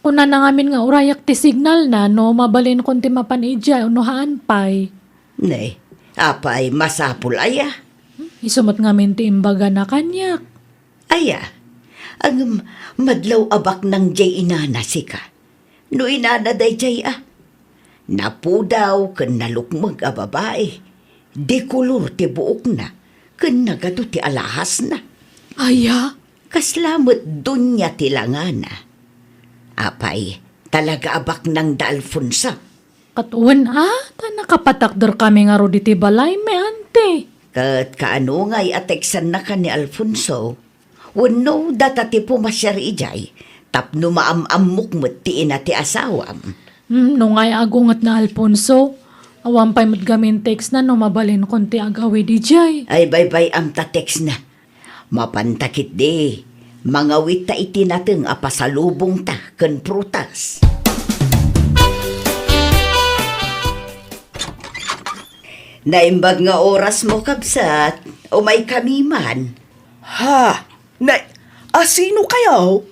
Kunana ngamin nga urayak ti signalna no mabalinkon ti mapan idiay wenno haan pay. Ne, apay, masapul aya? Hmm, isu met ngamin ti imbagana kaniak. Aya, ngem madlaw a baknang diay inana sika. No inana daydiay a. Napudaw ken nalukmeg a babai. Dikolor ti buokna ken nagadu ti alahasna. Aya? Kasla met doña ti langana. Apay, talaga a baknang da Alfonso. Ket wen a, ta nakapatakderkami ngarud iti balaymi, anti. Ket kaano ngay a teksannakan ni Alfonso? Wenno data ti pumasiar idiay, tapno maam-ammok met ti ina ti asawam. Hmm, no ngay agunget na Alfonso, awan pay met gamin text na no mabalinkon ti agawid idiay. Ay, baybay-am ta text na. Mapanta ketdi, mangawit ta iti nateng a pasalubongta ken prutas. Naimbag nga oras mo, kabsat. Umay kami man. Ha? Na, asino kayo?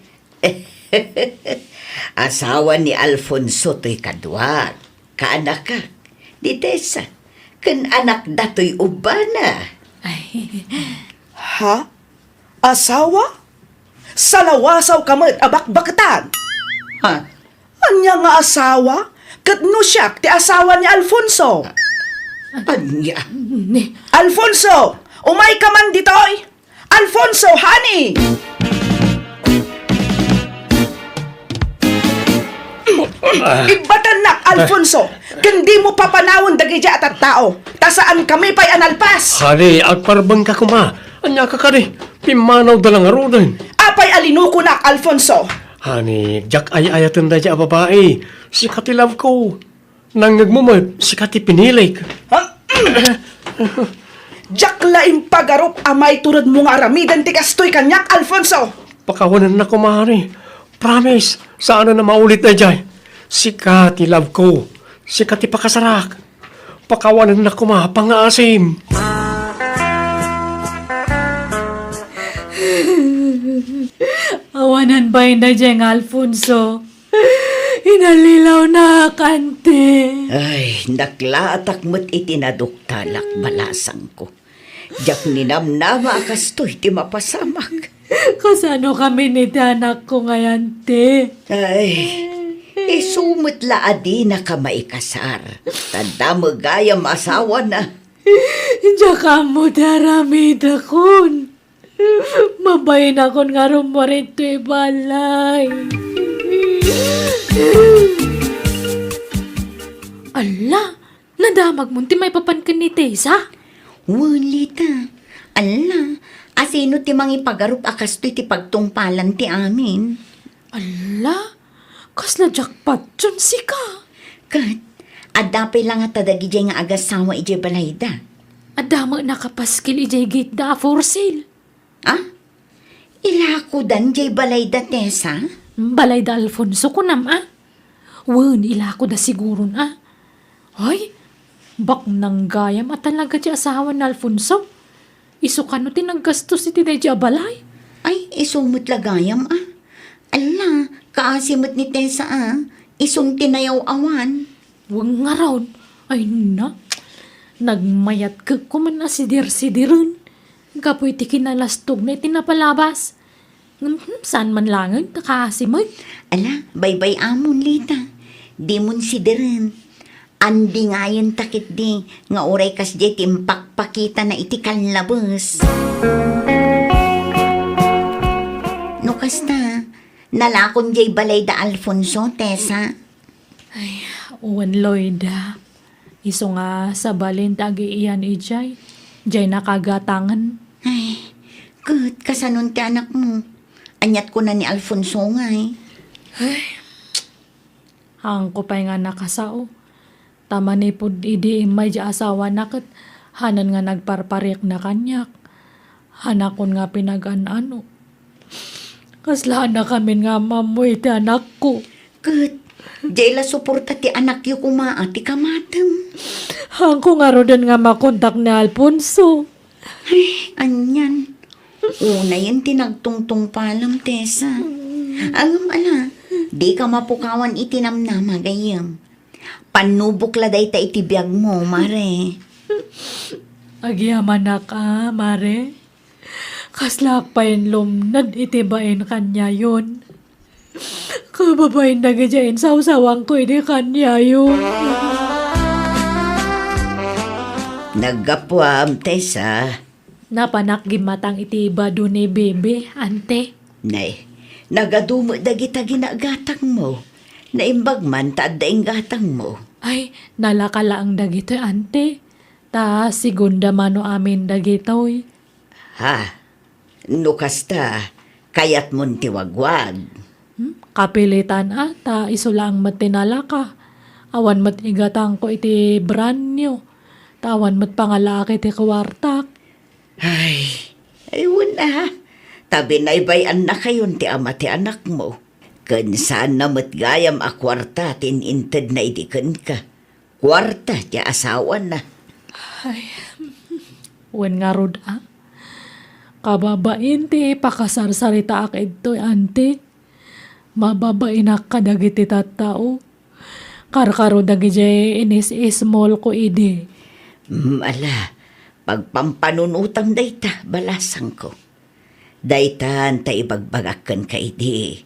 Asawa ni Alfonso toy kaduak, kaanakak, ni Tessa, ken anak datoy ubbana. Ay. Ha? Asawa? Salawasaw ka met a bakbaketan. Ha? Ania nga asawa? Ket no siak ti asawa ni Alfonso? Ania? Ni Alfonso! Umay ka man ditoy! Alfonso, honey! Ibbatannak, Alfonso, ken dimo papanawen dagiti a tattao, ta saan kami pay a nalpas. Honey, agparbeng ka koma. Ania ka kadi? Pimmanaw da lang aruden. Apay a linukonak, Alfonso? Honey, diak ay-ayaten dayta a babai. Sika ti love ko. Nangngegmo met, sika ti pinilik. Diak la impagarup a maituredmo nga aramiden ti kastoy kaniak, Alfonso. Pakawanennak koma, honey. Promise, saan a maulit daydiay. Sika ti love ko. Sika ti pakasarak. Pakawanennak koma, pangngaasim. Awanan bain daydiay nga Alfonso. Inallilawnak, anti. Ay, naklaatak met iti naduktalak, balasangko. Diak ninamnama a kastoy ti mapasamak. Kasano kami ni ti anakko ngay, anti? Ay, isu met la a dinaka maikasar. Ta damo gayam asawana. Diak ammo ti aramidakon. Mabainakon nga rummuar ditoy balay. Alla, nadamagmon ti maipapan ken ni Tessa? Wen, Lita. Alla, asino ti mangipagarup a kastoy ti pagtungpalan ti amin? Alla, kasla jackpot yon sika. Ket, adda pay la ngata dagidiay nga agasawa idiay balayda? Adda met nakapaskil idiay gate da a for sale. Ah? Ilakodan diay balayda, Tessa? Balayda Alfonso, kunam, a? Wen, ilakoda siguron, a? Ay, baknang gayam a talaga ti asawa ni Alfonso. Isu kano ti naggastos iti daydiay a balay? Ay, isu met la gayam, a? Alla, kaasi met ni Tessa, a? Isun ti nayaw-awan. Wen ngarud, ay na, nagmayatkek koman a sidir-sidiren gapu iti kinalastogna iti napalabas. Ngem, hmm, saan man laengen ta kaasi met. Ala, baybay-amon, Lita. Dimon sidiren. Andingayenta ketdi nga uray kasdiay ti impakpakitana iti kallabes. No kasta, nalakon diay balay da Alfonso, Tessa? Ay, wen, Loida. Isu nga sabalin ti agiian idiay, diay nakagatangen. Ay, ket kasanon ti anakmo? Aniat kuna ni Alfonso ngay? Ay, haanko pay nga nakasao. Ta manipud idi immay diay asawana ket hanan nga nagparpariekna kaniak. Hanakon nga pinagan-ano. Kasla haankamin nga ammo iti anakko. Ket, diay la suporta ti anakyo koma a ti kamatem. Haanko ngaruden nga makontak ni Alfonso. Ay, anian. Unayen ti nagtungtungpalam, Tessa. Ngem ala, dika mapukawan iti namnama, gayyem. Pannubok la dayta iti biagmo, Mare. Agyamanak a, Mare. Kaslaak pay lumned iti bain kaniayon. Kababain dagidiay insawsawangko idi kaniayo. Naggapuam, Tessa. Napanak gimmatang iti bado ni Bebe, ante. Nay, nagadu met dagita ginagatangmo. Naimbag man ta adda inggatangmo. Ay, nalaka laeng dagitoy, ante. Ta segunda mano amin dagitoy. Ha? No kasta, kayatmon ti wagwag? Hmm? Kapilitan a, ta isu laeng met ti nalaka. Awan met igatangko iti brand new. Ta awan met pangalaak iti kuartak. Ay, ay, wen a. Ta binaybay-annakayon ti ama ti anakmo. Ken saanna met gayam a kuarta ti in-intedna idi kenka. Kuarta ti asawana. Ay, wen ngarud a. Kababain ti pakasarsaritaak idtoy, ante. Mababainak kadagiti tattao. Karkaro dagidiay inis-ismolko idi. Mm, ala, pagpampanunotam dayta, balasangko. Daytan ta ibagbagak kenka idi,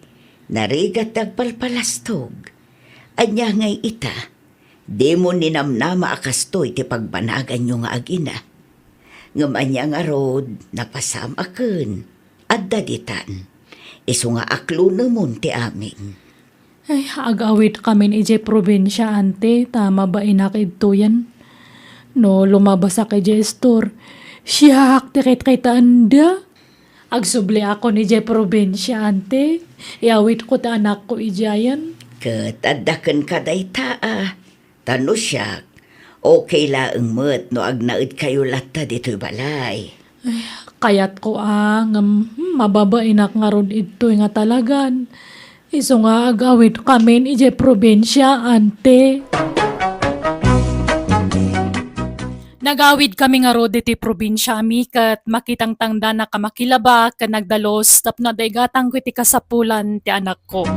narigat ti agpalpalastog. Ania ngay ita, dimo ninamnama a kastoy ti pagbanaganyo nga agina. Ngem ania ngarud, napasamaken. Adda ditan. Isu nga aklonemon ti amin. Ay, agawidkamin idiay probinsia, ante, ta mabainak idtoyen. No lumabasak idiay istor, siak ti kitkitaenda. Agsubliakon idiay probinsia, ante. Iawidko ti anakko idiayen. Ket adda kenka dayta a. Ta no siak, okay laeng met no agnaedkayo latta ditoy balay. Ay, kayatko a, ngem, hmm, mababainak ngarud idtoy nga talagan. Isu nga agawidkamin idiay probinsia, ante. Nagawidkami ngarud iti probinsiami ket makitangtangdanak a makilaba ken nagdalus tapno adda igatangko iti kasapulan ti anakko.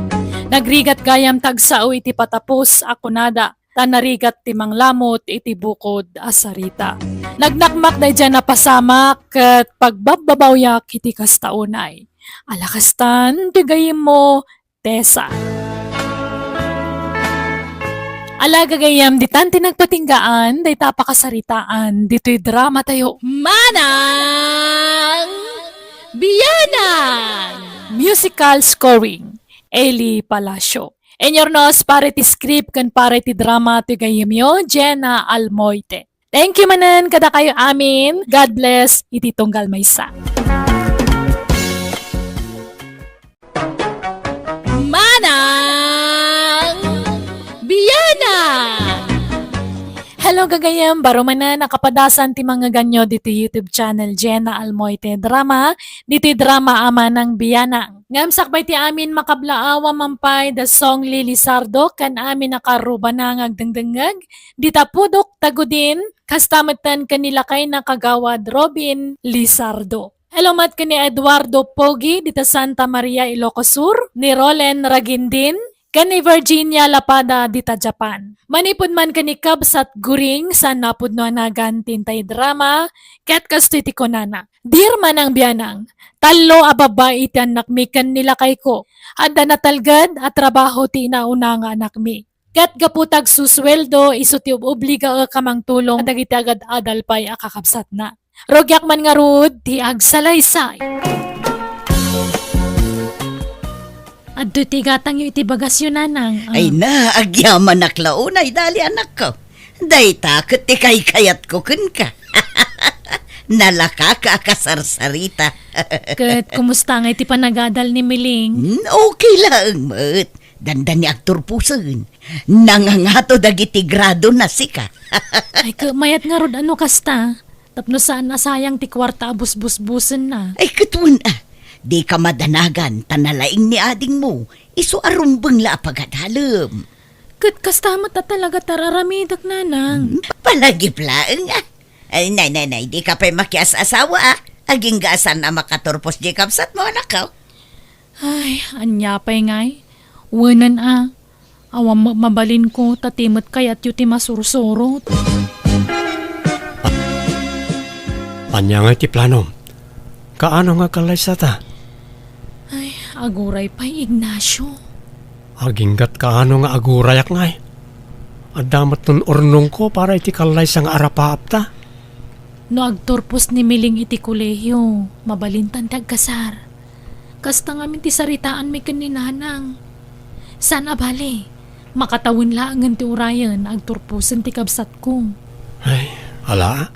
Nagrigat gayam ta agsao iti patapos a kunada, ta narigat ti manglamut iti bukod a sarita. Nagnakmak daydiay a napasamak ket pagbabbabawiak iti kasta unay. Ala kastan ti gayyemmo, Tessa. Ala gagayyem, ditan ti nagpatinggaan dayta a pakasaritaan ditoy dramatayo, Manang Bianang! Musical scoring, Eli Palacio. Inyurnos para iti script ken para iti drama ti gayyemyo, Jenna Almoite. Thank you manen kadakayo amin. God bless iti tunggal maysa. Manang Bianang! Hello, gagayyem. Baro manen a kapadasan ti mangngeganyo ditoy YouTube channel Jenna Almoite Drama, ditoy drama a Manang Bianang. Ngem sakbay ti amin makablaaw a mampay da Song Lily Sardo ken amin a karrubana nga agdengdengngeg, dita pudok Tagudin, kasta metten ken ni lakayna Kagawad Robin Lizardo. Hello met ken ni Eduardo Pogi dita Santa Maria, Ilocos Sur, ni Rolen Ragindin, ken ni Virginia Lapada dita Japan. Manipud man ken ni Kabsat Guring, saan napudno a nagan ti intay drama, ket kastoy ti kunana, "Dear Manang Bianang, tallo a babbai ti annakmi ken ni lakayko. Adda natalged a trabaho ti inauna nga anakmi. Ket gapu ta agsusueldo, isu ti obligaek a mangtulong kadagiti agad-adal pay a kakabsatna. Rugiak man ngarud ti agsalaysay." Adtoy ti igatangyo iti bagasyo, Nanang. Ah. Ay na, agyamanak la unay, dali, anakko. Dayta ket ti kaykayatko kenka. Nalakaka a kasarsarita. Ket kumusta ngay ti panagadal ni Miling? Hmm, okay laeng met. Dandani agturposen. Nangangato dagiti gradona, sika. Ay, ket mayat ngarud a no kasta. Tapno saan a sayang ti kuarta a busbusbusenna. Ay, ket wen a. Dika madanagan, ta nalaing ni adingmo. Isu a rumbeng la a pagadalem. Ket kasta met a talaga ti ar-aramidek, Nanang. Hmm, palagip laeng a. Ay, nay, nay, nay, dika pay makias-asawa a. Agingga a saan a makaturpos diay kabsatmo, anakko. Ay, ania pay ngay? Wenen a. Awan met mabalinko, ta ti met kayatyo ti masursurot. Ania ngay ti planom? Kaano nga agkallaysata? Ay, aguray pay, Ignacio. Aginggat kaano nga agurayak ngay? Adda met ton urnongko para iti kallaysa nga arapaapta. No agturpos ni Miling iti kolehio, mabalintan ti agkasar. Kasta ngamin ti saritaanmi ken ni Nanang. Saan a bale, makatawen laengen ti urayen, agturposen ti kabsatko. Ay, ala,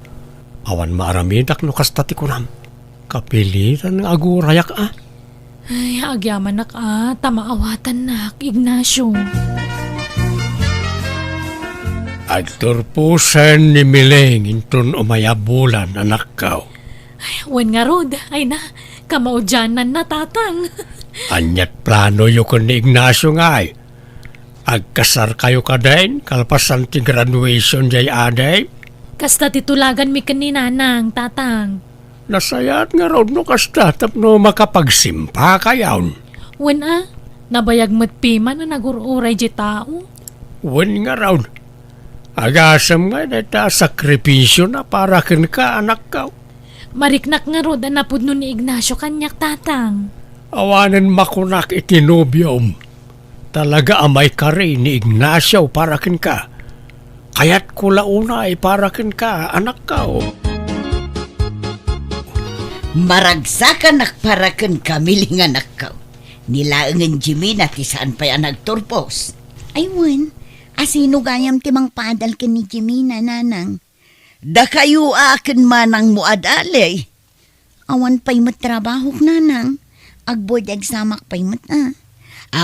awan maaramidak no kasta ti kunam. Kapilitan nga agurayak a. Ay, agyamanak a, ta maawatannak, Ignacio. Agturposen ni Miling inton umay a bulan, anakko. Ay, wen ngarud, ay na, kamaudiananna, Tatang. Ania't planoyo ken ni Ignacio ngay? Agkasarkayo kadin, kalpasan ti graduation jay adi? Kasta ti tulaganmi ken ni Nanang, Tatang. Nasayaat ngarud no kasta tapno makapagsimpakayon. Wen a, nabayag met piman a nagur-uray jay tao. Wen ngarud, agasem nga dayta a sakripisiona para kenka, anakko. Mariknak ngarud a napudno ni Ignacio kaniak, Tatang. Awanen makunak iti nobiom. Talaga a maikari ni Ignacio para kenka. Kayatko la unay para kenka, anakko. Maragsakanak para kenka, Miling anakko. Ni laengen Jimina ti saan pay a nagturpos. Ay wen, asino gayam ti mangpaadal ken ni Jimina, Nanang? Dakayo a ken manangmo a dali. Awan pay met trabahok, Nanang. Ag-board examak pay met a.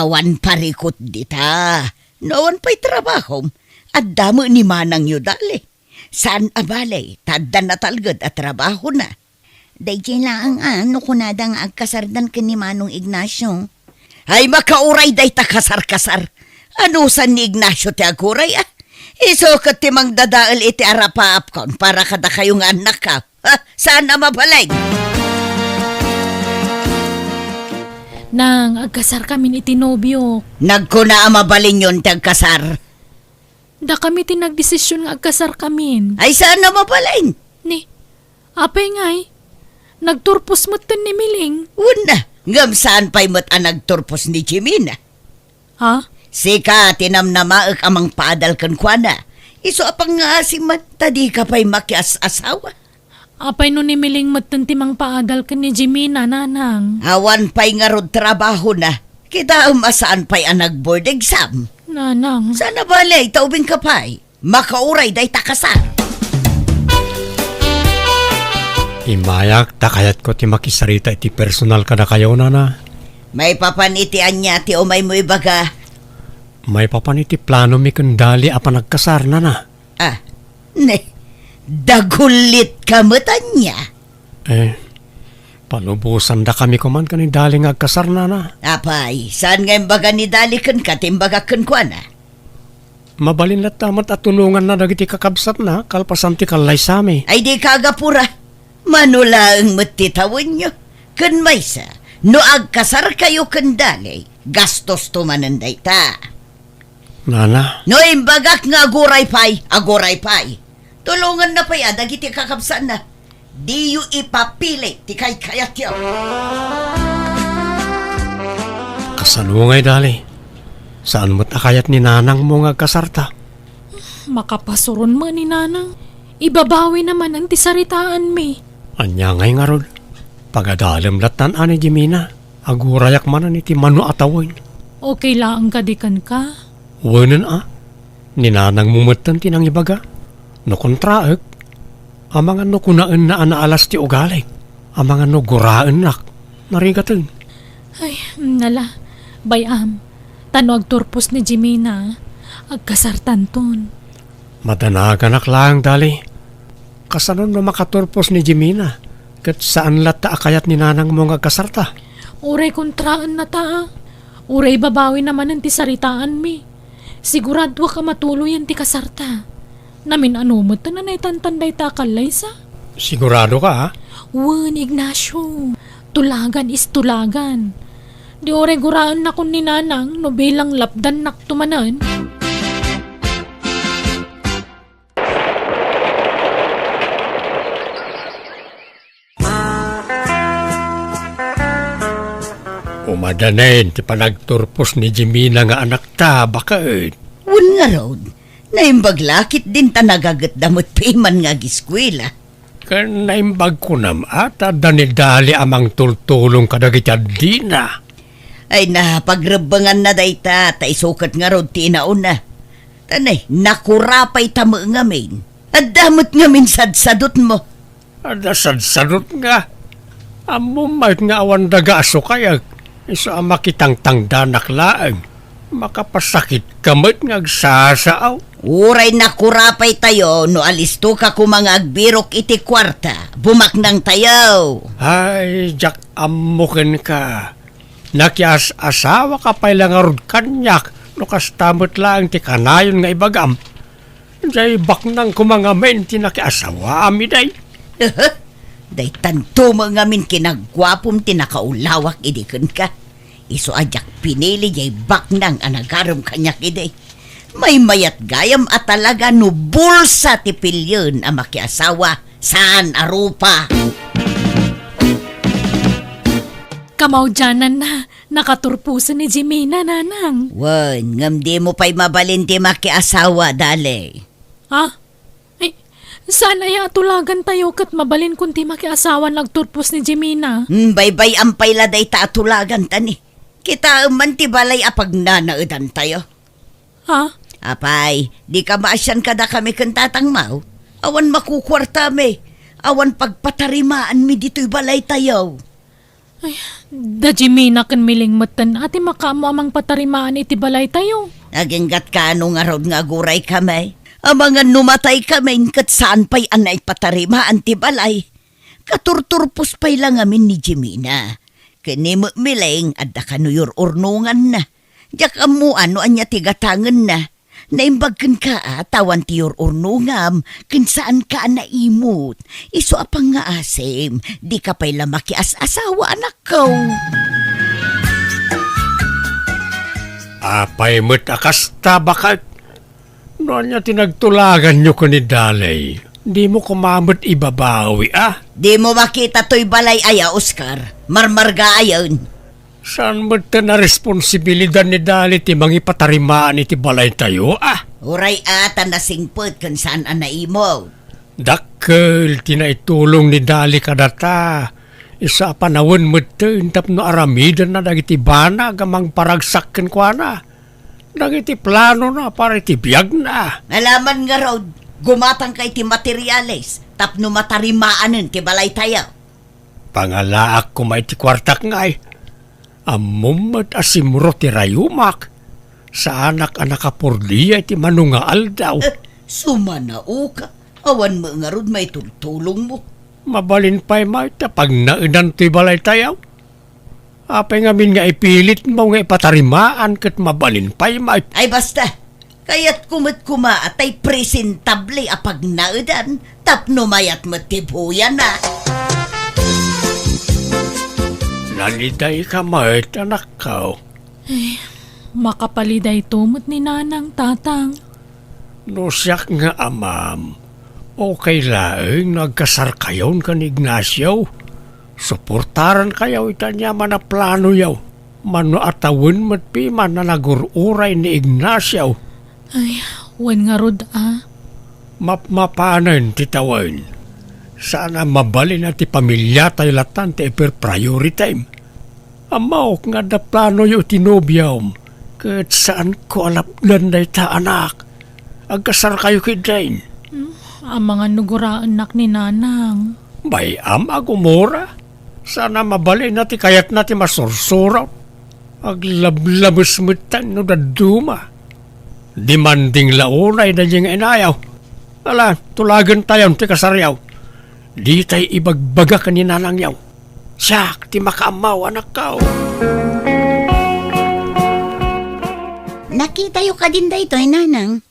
Awan parikut dita. No awan pay trabahom, adda met ni manangyo dali. Saan a bale, ta adda natalged a trabahona. Daydiay laeng a no kunada nga agkasardan ken ni Manong Ignacio. Ay, makauray dayta kasar-kasar. Anusan ni Ignacio ti aguray a? Isu ket ti mangdadael iti arapaapkon para kadakayo nga annakko. Ha? Saan a mabalin? Nang, agkasarkamin iti nobiok. Nagkuna a mabalinyon ti agkasar. Dakami ti nagdesision nga agkasarkamin. Ay, saan a mabalin? Ni, apay ngay? Nagturpos metten ni Miling. Wen a, ngem saan pay met a nagturpos ni Jimina. Ha? Sika ti namnamaek a mangpaadal kenkuana. Isu a pangngaasim man, ta dika pay makias-asawa. Apay no ni Miling metten ti mangpaadal ken ni Jimina, Nanang? Awan pay ngarud trabahona. Kitaem a saan pay a nag-board exam. Nanang. Saan a bale, ta ubingka pay. Makauray dayta kasar. Immayak, ta kayatko ti makisarita iti personal kadakayo, Nana. Maipapan iti ania ti umaymo ibaga? Maipapan iti planomi ken Dali a panagkasar, Nana. Ah, ne, dagullitka met ania? Eh, palubosandakami koman ken ni Dali nga agkasar, Nana. Apay, saan nga imbaga ni Dali kenka ti imbagak kenkuana? Mabalin latta met a tulonganna dagiti kakabsatna kalpasan ti kallaysami. Ay, dika agapura. Mano laeng met ti tawenyo. Ken maysa, no agkasarkayo ken Dali, gastosto manen dayta. Nana. No imbagak nga aguray pay, aguray pay. Tulonganna pay a dagiti kakabsatna. Diyo ipapili ti kaykayatyo. Kasano ngay, Dali? Saan met a kayat ni nanangmo nga agkasarta? Makapasuron met ni nanang. Ibabawina manen ti saritaanmi. Ania ngay ngarud? Pagadalem lattan a ni Jimina. Agurayak manen iti mano a tawen. Okay laeng kadi kenka? Wenen a, ni nanangmo metten ti nangibaga. No kontraek, amangan no kunaenna a naalas ti ugalik, amangan no guraennak, narigaten. Ay, nala, bay-am, ta no agturpos ni Jimina, agkasartanton. Madanaganak laeng, Dali. Kasano no makaturpos ni Jimina, ket saan latta a kayat ni nanangmo nga agkasarta? Uray kontraennata, a. Uray ibabawina manen ti saritaanmi. Siguradoak a matuloyen ti kasarta. Namin-ano met a naitantan dayta a kallaysa? Siguradoka, a? Wen, Ignacio. Tulagan is tulagan. Di uray guraennakon ni nanang no bilang lapdannakto manen. Madanen ti panagturpos ni Jimina nga anakta, baket. Wen ngarud, naimbag la ketdin ta nagagetda met piman nga agiskuela. Ken naimbag kunam a ta adda ni Dali a mangtultulong kadagiti addina. Ay na, pagrebbenganna dayta, ta isu ket ngarud ti inauna. Ta nay, nakurapayta met ngamin. Adda met ngamin sadsadutmo. Adda sadsadot nga. Ammom met nga awan daga a sukayek. Isu a makitangtangdanak laeng. Makapasakitka met nga agsasaaw. Uray nakurapaytayo no alistoka koma nga agbirok iti kuarta. Bumaknangtayo. Ay, diak ammo kenka. Nakias-asawaka pay la ngarud kaniak no kasta met laeng ti kanayon nga ibagam. Diay baknang koma ngamin ti nakiasawaam idiay. Daytanto met ngamin kinaguapom ti nakaulawak idi kenka. Isu a diak pinili diay baknang a nagarem kaniak idi. Maymayat gayam a talaga no bulsa ti pilien a makiasawa, saan a rupa. Kamaudiananna, nakaturposen ni Jimina, nanang. Wen, ngem dimo pay mabalin ti makiasawa, Dali. Ha? Ay, saan aya a tulagantayo ket mabalinkon ti makiasawan agturpos ni Jimina? Hmm, baybay-am pay la dayta a tulaganta ni. Kitaem man ti balay a pagnanaedantayo. Ha? Apay, dika maasian kadakami ken tatangmo? Awan makukuartami. Awan pagpatarimaanmi ditoy balaytayo. Ay, da Jimina ken Miling metten a ti makaammo a mangpatarimaan iti balaytayo. Aginggatka no ngarud nga aguraykami. Amangan no mataykami, ket saan pay a naipatarimaan ti balay. Katurturpos pay la ngamin ni Jimina. Ken ni Miling, adda kano yur-urnonganna. Diak ammo no ania ti gatangenna. Naimbag kenka a ta awan ti yur-urnongam, ken saanka a naimut. Isu a pangngaasim, dika pay la makias-asawa, anakko. Apay met a kasta, baket? No ania ti nagtulaganyo ken ni Dali, dimo koma met ibabawi, a? Dimo makita toy balay aya, Oscar? Marmarga ayen. Saan met ta a responsibilidad ni Dali ti mangipatarimaan iti balaytayo, a? Uray a ta nasingpet ken saan a naimut. Dakkel ti naitulong ni Dali kadata. Isu a panawen metten tapno aramidenna dagiti banag a mangparagsak kenkuana, dagiti planona para iti biagna. Alaman ngarud, gumatangka iti materiales tapno matarimaanen ti balaytayo. Pangalaak koma iti kuartak ngay. Ammom met a simro ti rayumak. Saanak a nakapordia iti mano nga aldaw. Eh, sumanaoka. Awan met ngarud maitultulongmo. Mabalin pay met ta pagnaedan toy balaytayo. Apay ngamin nga ipilitmo nga ipatarimaan ket mabalin pay met? Ay, basta. Kayatko met koma a tay presentable a pagnaedan tapno mayat met ti buyana. Nalidayka met, anakko. Ay, makapalidayto met ni Nanang, Tatang. No siak nga amam, okay laeng no agkasarkayon ken ni Ignacio. Suportarankayo iti aniaman a planoyo. Mano a tawen met piman a nagur-uray ni Ignacio. Ay, wen ngarud a. Mapmapanen ti tawen. Saan a mabalin a ti pamiliatayo latan ti iper-priority. Ammok nga adda planoyo iti nobiom, ket saanko a lapdan dayta, anak. Agkasarkayo ketdin. Hmm, amangan no guraennak ni Nanang. Bay-am a gumura. Saan a mabalin a ti kayatna ti masursurot. Aglablabes metten no dadduma. Demanding la unay daydi nga inayo. Ala, tulagentayon ti kasaryo. Ditay ibagbaga ken ni nanangyo. Siak ti makaammo, anakko. Nakitayo kadin daytoy, Nanang?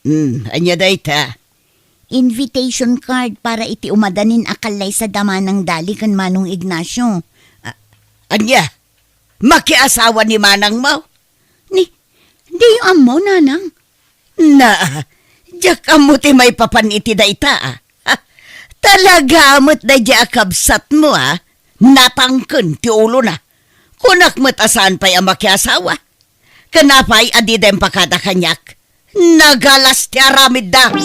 Hmm, ania dayta? Invitation card para iti umadanin a kallaysa da Manang Dali ken Manong Ignacio. A-, ania? Makiasawa ni manangmo? Ni, diyo ammo, Nanang? Na, diak ammo ti maipapan iti dayta, a. Ha, talaga met daydi a kabsatmo, a. Natangken ti ulona. Kunak met a saan pay a makiasawa. Ken apay a dida impakada kaniak? Nagalas ti aramidda.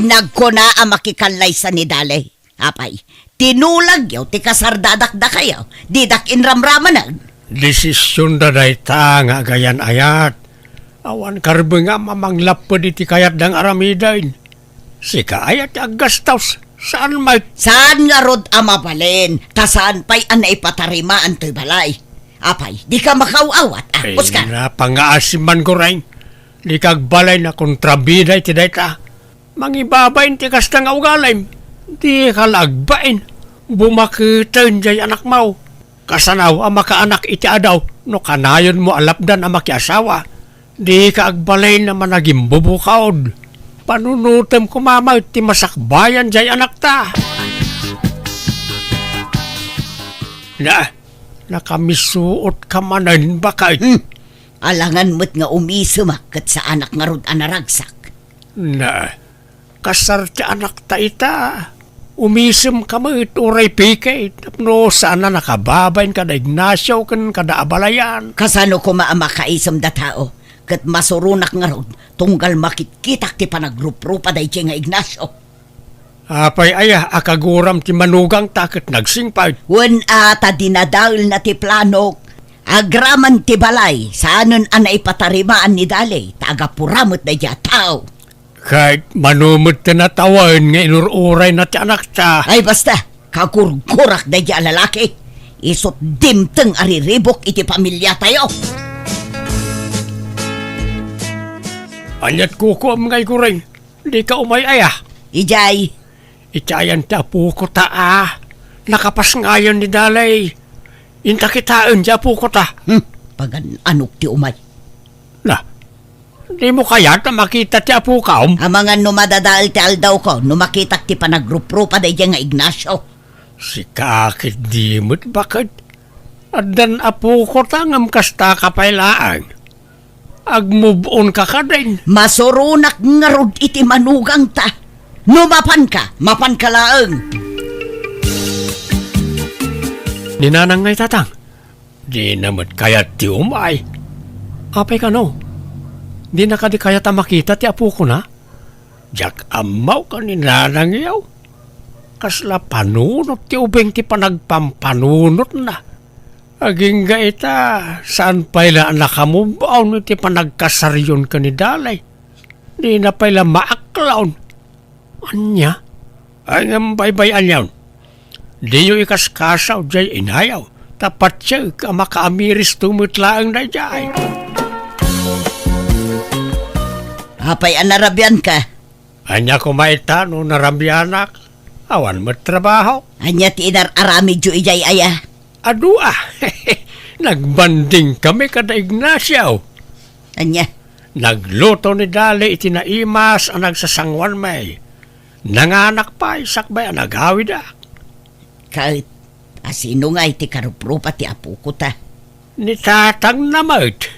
Nagkuna a makikallaysa ni Daley. Apay, tinulagyo ti kasardadak dakayo, didak inramramaneg. Desisionda dayta nga agayan-ayat. Awan karbengam a manglapped iti kayatda nga aramiden. Sika aya ti aggastos, saan met? Saan ngarud a mabalin, ta saan pay a naipatarimaan toy balay. Apay, dika makaaw-awat, ah, Ay, Oscar? Napangaasim man, Goreng. Dika agbalin a kontrabida iti dayta. Mangibabain ti kasta nga ugalim. Dika la agbain. Bumaketen jay anakmo. Kasano a makaanak iti adaw no kanayonmo a lapdan a makiasawa? Dika agbalin a managimbubukod. Panunotem koma met ti masakbayan jay anakta. Na, nakamisuotka manen, baket. Hmm. Alangan met nga umisemak ket saanak ngarud a naragsak. Na, kasar ti anakta ita. Umisemka met uray pikit tapno saan a nakababain kada Ignacio ken kada abalayan. Kasano koma a makaisemda tao? Ket masuronak ngarud tunggal makitkitak ti panagruprupa daydiay nga Ignacio. Apay aya a kaguram ti manugangta ket nagsingpet? Wen a, ta dinadaelna ti planok. Agraman ti balay, saanen a naipatarimaan ni Daley, ta agapura met daydiay a tao. Ket mano met ti natawen nga inur-urayna ti anakta? Ay, basta, kagurgurak daydiay a lalaki. Isut' dimteng a riribuk iti pamiliatayo. Aniat kukuam ngay, Goreng? Dika umay aya? Idiay. Iti ayan ti apokota a. Nakapasngayon ni Daley. Inta kitaen ti apokota. Hmm, pagan-anok ti umay. Na, dimo kayat a makita ti apokam? Amangan no madadael ti aldawko, no makitak ti panagruprupa daydiay nga Ignacio. Sika ket di met, baket. Addan apokota ngem kastaka pay laeng. Agmove-onka kadin. Masuronak ngarud iti manugangta. No mapanka, mapanka laeng. Ni Nanang ngay, Tatang? Dina met kayat ti umay. Apay kano? Dina kadi kayat a makita ti apokona? Diak ammo ken ni Nanangyo. Kasla panunot ti ubing ti panagpampanunotna. Agingga ita, saan pay la a nakamove-on iti panagkasaryon ken ni Daley. Dina pay la maaklon. Ania? Ay, ngem baybay-anyon. Diyo ikaskasaw jay inayo, ta patiek a makaamiristo met laeng daydiay. Apay a narabianka? Ania koma ita no narabianak? Awan met trabaho. Ania ti inar-aramidyo idiay aya? Adu a. Nagbanding kami kada Ignacio. Ania? Nagluto ni Daley iti naimas a nagsasanguanmi. Nanganak pay sakbay a nagawidak. Ket, asino ngay ti karuprupa ti apokota? Ni Tatangna met.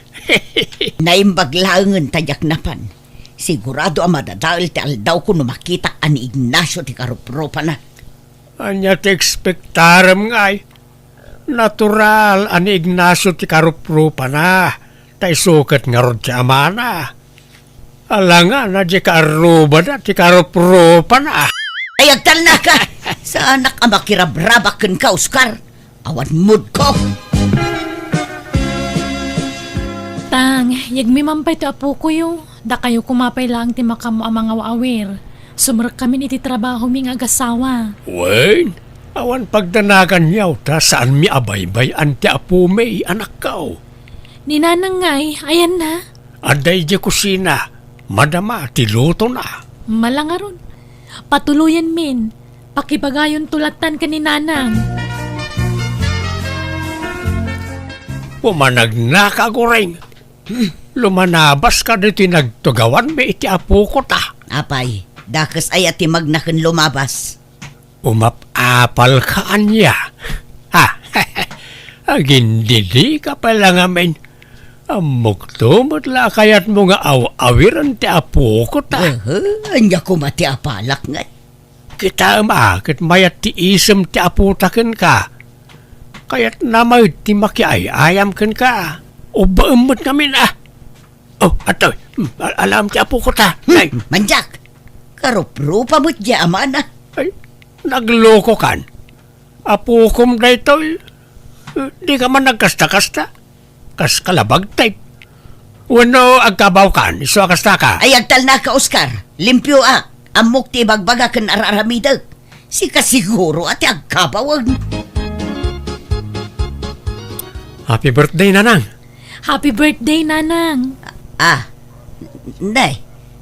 Naimbag laengen ta diak napan. Sigurado a madadael ti aldawko no makitak a ni Ignacio ti karuprupana. Ania ti ekspektarem ngay? Natural a ni Ignacio ti karuprupana, ta isu ket ngarud ti amana. Alangan a di kaarrubada ti karuprupana. Ay, agtalnaka! Saanak a makirabrabak kenka, Oscar. Awan moodko. Tang, yegmi man pay ti apokoyo. Dakayo koma pay laeng ti makaammo a mangaw-awir. Sumrekkamin iti trabahomi nga agasawa. Wen, awan pagdanaganyo ta saanmi a baybay-an ti apomi, anakko. Ni Nanang ngay, ayanna? Adda idiay kusina, madama ti lutona. Malangaron. Patuloyenmin. Pakibagayonto lattan ken ni Nanang. Pumanagnaka, Goreng. Lumanabaska ditoy nagtugawanmi iti apokota. Apay, dakes aya ti magna ken lumabas? Umap-apalka ania? Ha? Agindidika pay la ngamin. Ammokto met la a kayatmo nga aw-awiren ti apokota. Aha, ania koma ti apalak ngay? Kitaem a ket mayat ti isem ti apota kenka. Kayatna met ti makiay-ayam kenka. Ubbaem met ngamin a. Oh, atoy. Hmm, al-, alam ti apoko ta. Hmm, nay. Mandiak. Karuprupa met diay amana. Ay, naglokokan. Apokom daytoy. Eh, dika man nagkasta-kasta. Kas kalabag type. Wenno agkabawkan, isu a kastaka. Ay, agtalnaka, Oscar. Limpioak. Ammok ti ibagbaga ken ar-aramidek. Sika siguro a ti agkabawen. Happy birthday, Nanang. Happy birthday, Nanang. Ah, nay,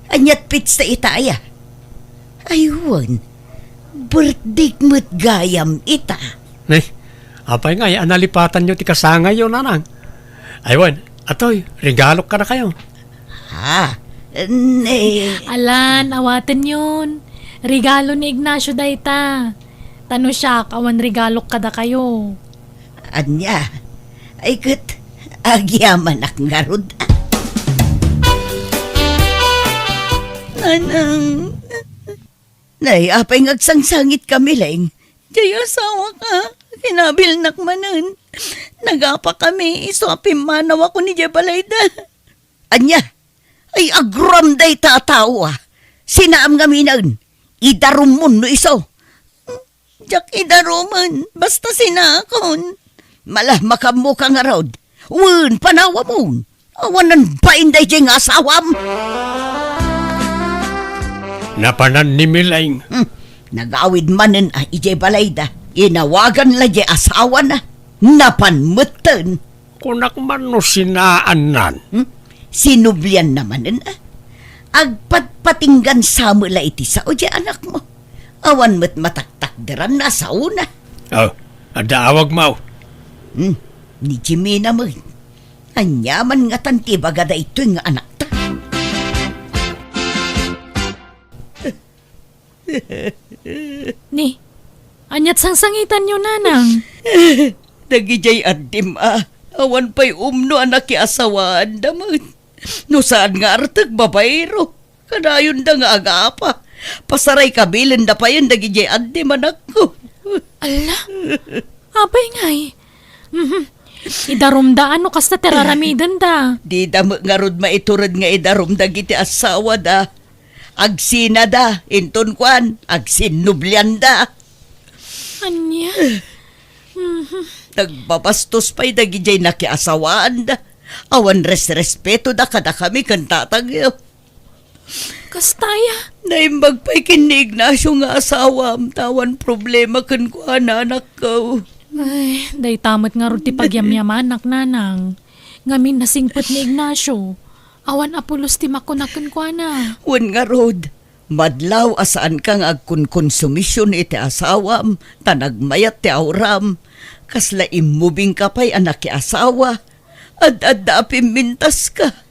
ania't pitsta ita aya? Ay, wen, birthday met gayam ita. Nay, apay ngay a nalipatanyo ti kasangayyo, Nanang? Ay, wen, atoy, regalok kadakayo. Ha? Ne. Alan, awatenyon. Regalo ni Ignacio dayta. Ta no siak, awan regalok kadakayo. Ania? Ay ket, agyamanak ngarud. Nanang. Nay, apay nga agsangsangitka, Mileng? Jay asawaka, kinabilnak manen. Nagapakami, isu a pimmanawakon idiay balayda. Ania? Ay, aguram dayta a tao a. Sinaam ngaminen. Idarumon no isu. Diak idarumen, basta sinaakon. Mala, makammoka ngarud. Wen, panawamon. Awanan bain daydiay nga asawam. Napanan ni Mileng. Hmm. Nagawid manen a idiay balayda. Inawagan la diay asawana. Napan metten. Kunak man no sinaannan. Hmm? Sinublianna manen a. Agpatpatinggan sa met la iti sao diay anakmo. Awan met mataktakderanna a saona. Oh, adda awagmo. Hmm, ni Jimena met. Aniaman ngatan ti ibaga daytoy nga anakta? Ni, ania't sangsangitanyo, Nanang? Dagidiay addim a, awan pay umno a nakiasawaanda met. No saan nga artek, babaero. Kadayonda nga agapa. Pasaray kabilenda payen dagidiay addim, anakko. Ala, apay ngay? Mhm. Idarumda no kasta ti ar-aramidenda. Dida met ngarud maitured nga idarum dagiti asawada. Agsinada, inton kuan, agsinnublianda. Ania? Mhm. Nagbabastos pay dagidiay nakiasawaanda. Awan resrespetoda kadakami ken tatangyo. Kasta aya? Naimbag pay ken ni Ignacio nga asawam, ta awan problema kenkuana, anakko. Ay, dayta met ngarud ti pagyamyamanak, Nanang. Ngamin nasingpet ni Ignacio. Awan a pulos ti makuna kenkuana. Wen ngarud, madlaw a saanka nga agkonkonsumision iti asawam, ta nagmayat ti auram. Kasla immubingka pay a nakiasawa. Ad-adda a pimmintaska.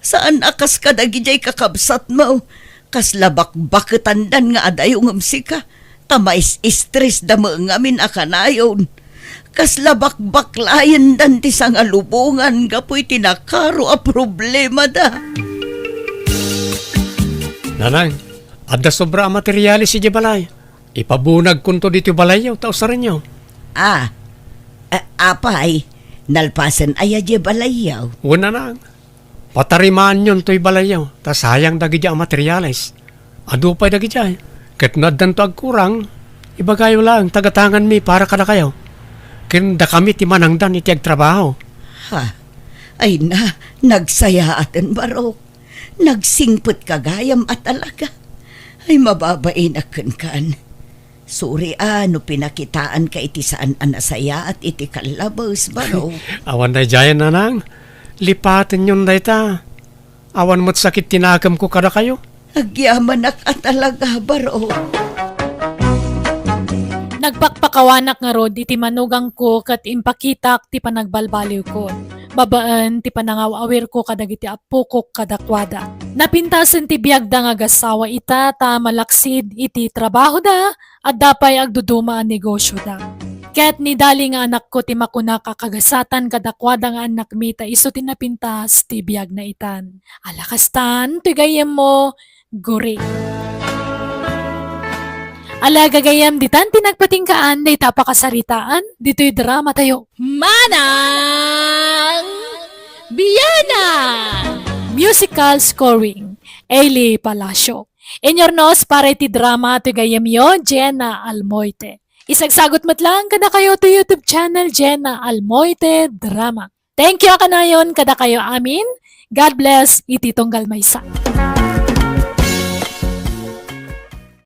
Saan a kas kadagidiay kakabsatmo, kasla bakbaketandan nga adayo ngem sika, ta mais-istresda met ngamin a kanayon. Kasla bakbaklayendan ti sangalubongan gapu iti nakaro a problemada. Nanang, adda sobra a materiales idiay balay. Ipabunagkonto ditoy balayyo, ta usarenyo. Ah, a-, apay, nalpasen aya diay balayyo? Wen, Nanang. Patarimaanyon toy balayyo, ta sayang dagiti a materiales. Adu pay dagidiay. Ket no addanto agkurang, ibagayo laeng ta gatanganmi para kadakayo. Ken dakami ti manangdan iti agtrabaho. Ha? Ay na, nagsayaaten, Barok. Nagsingpetka gayam a talaga. Ay, mababainak kenkan. Suri a no pinakitaanka iti saan a nasayaat iti kallabes, Barok. Awan daydiayen, Nanang. Lipatenyon dayta. Awan met sakit ti nakemko kadakayo. Agyamanak a talaga, Barok. Nagpakpakawanak ngarud iti manugangko ket impakitak ti panagbalbaliwko babaen ti panangaw-awirko kadagiti appokok kadakuada. Napintasen ti biagda nga agassawa ita ta malaksid iti trabahoda, adda pay agduduma a negosioda. Ket ni Dali nga anakko ti makunak a kagasatan kadakuada nga annakmi ta isu ti napintas ti biagna itan. Ala kastan, toy gayyemmo, Guri. Ala gagayyem ditan ti nagpatinggaan dayta a pakasaritaan ditoy dramatayo. Manang Bianang! Musical scoring, Eli Palacio. Inyurnos para iti drama toy gayyemyo, Jenna Almoite. Isagsagut met lang kadakayo to YouTube channel, Jenna Almoite Drama. Thank you a kanayon kadakayo amin. God bless iti tunggal maysa.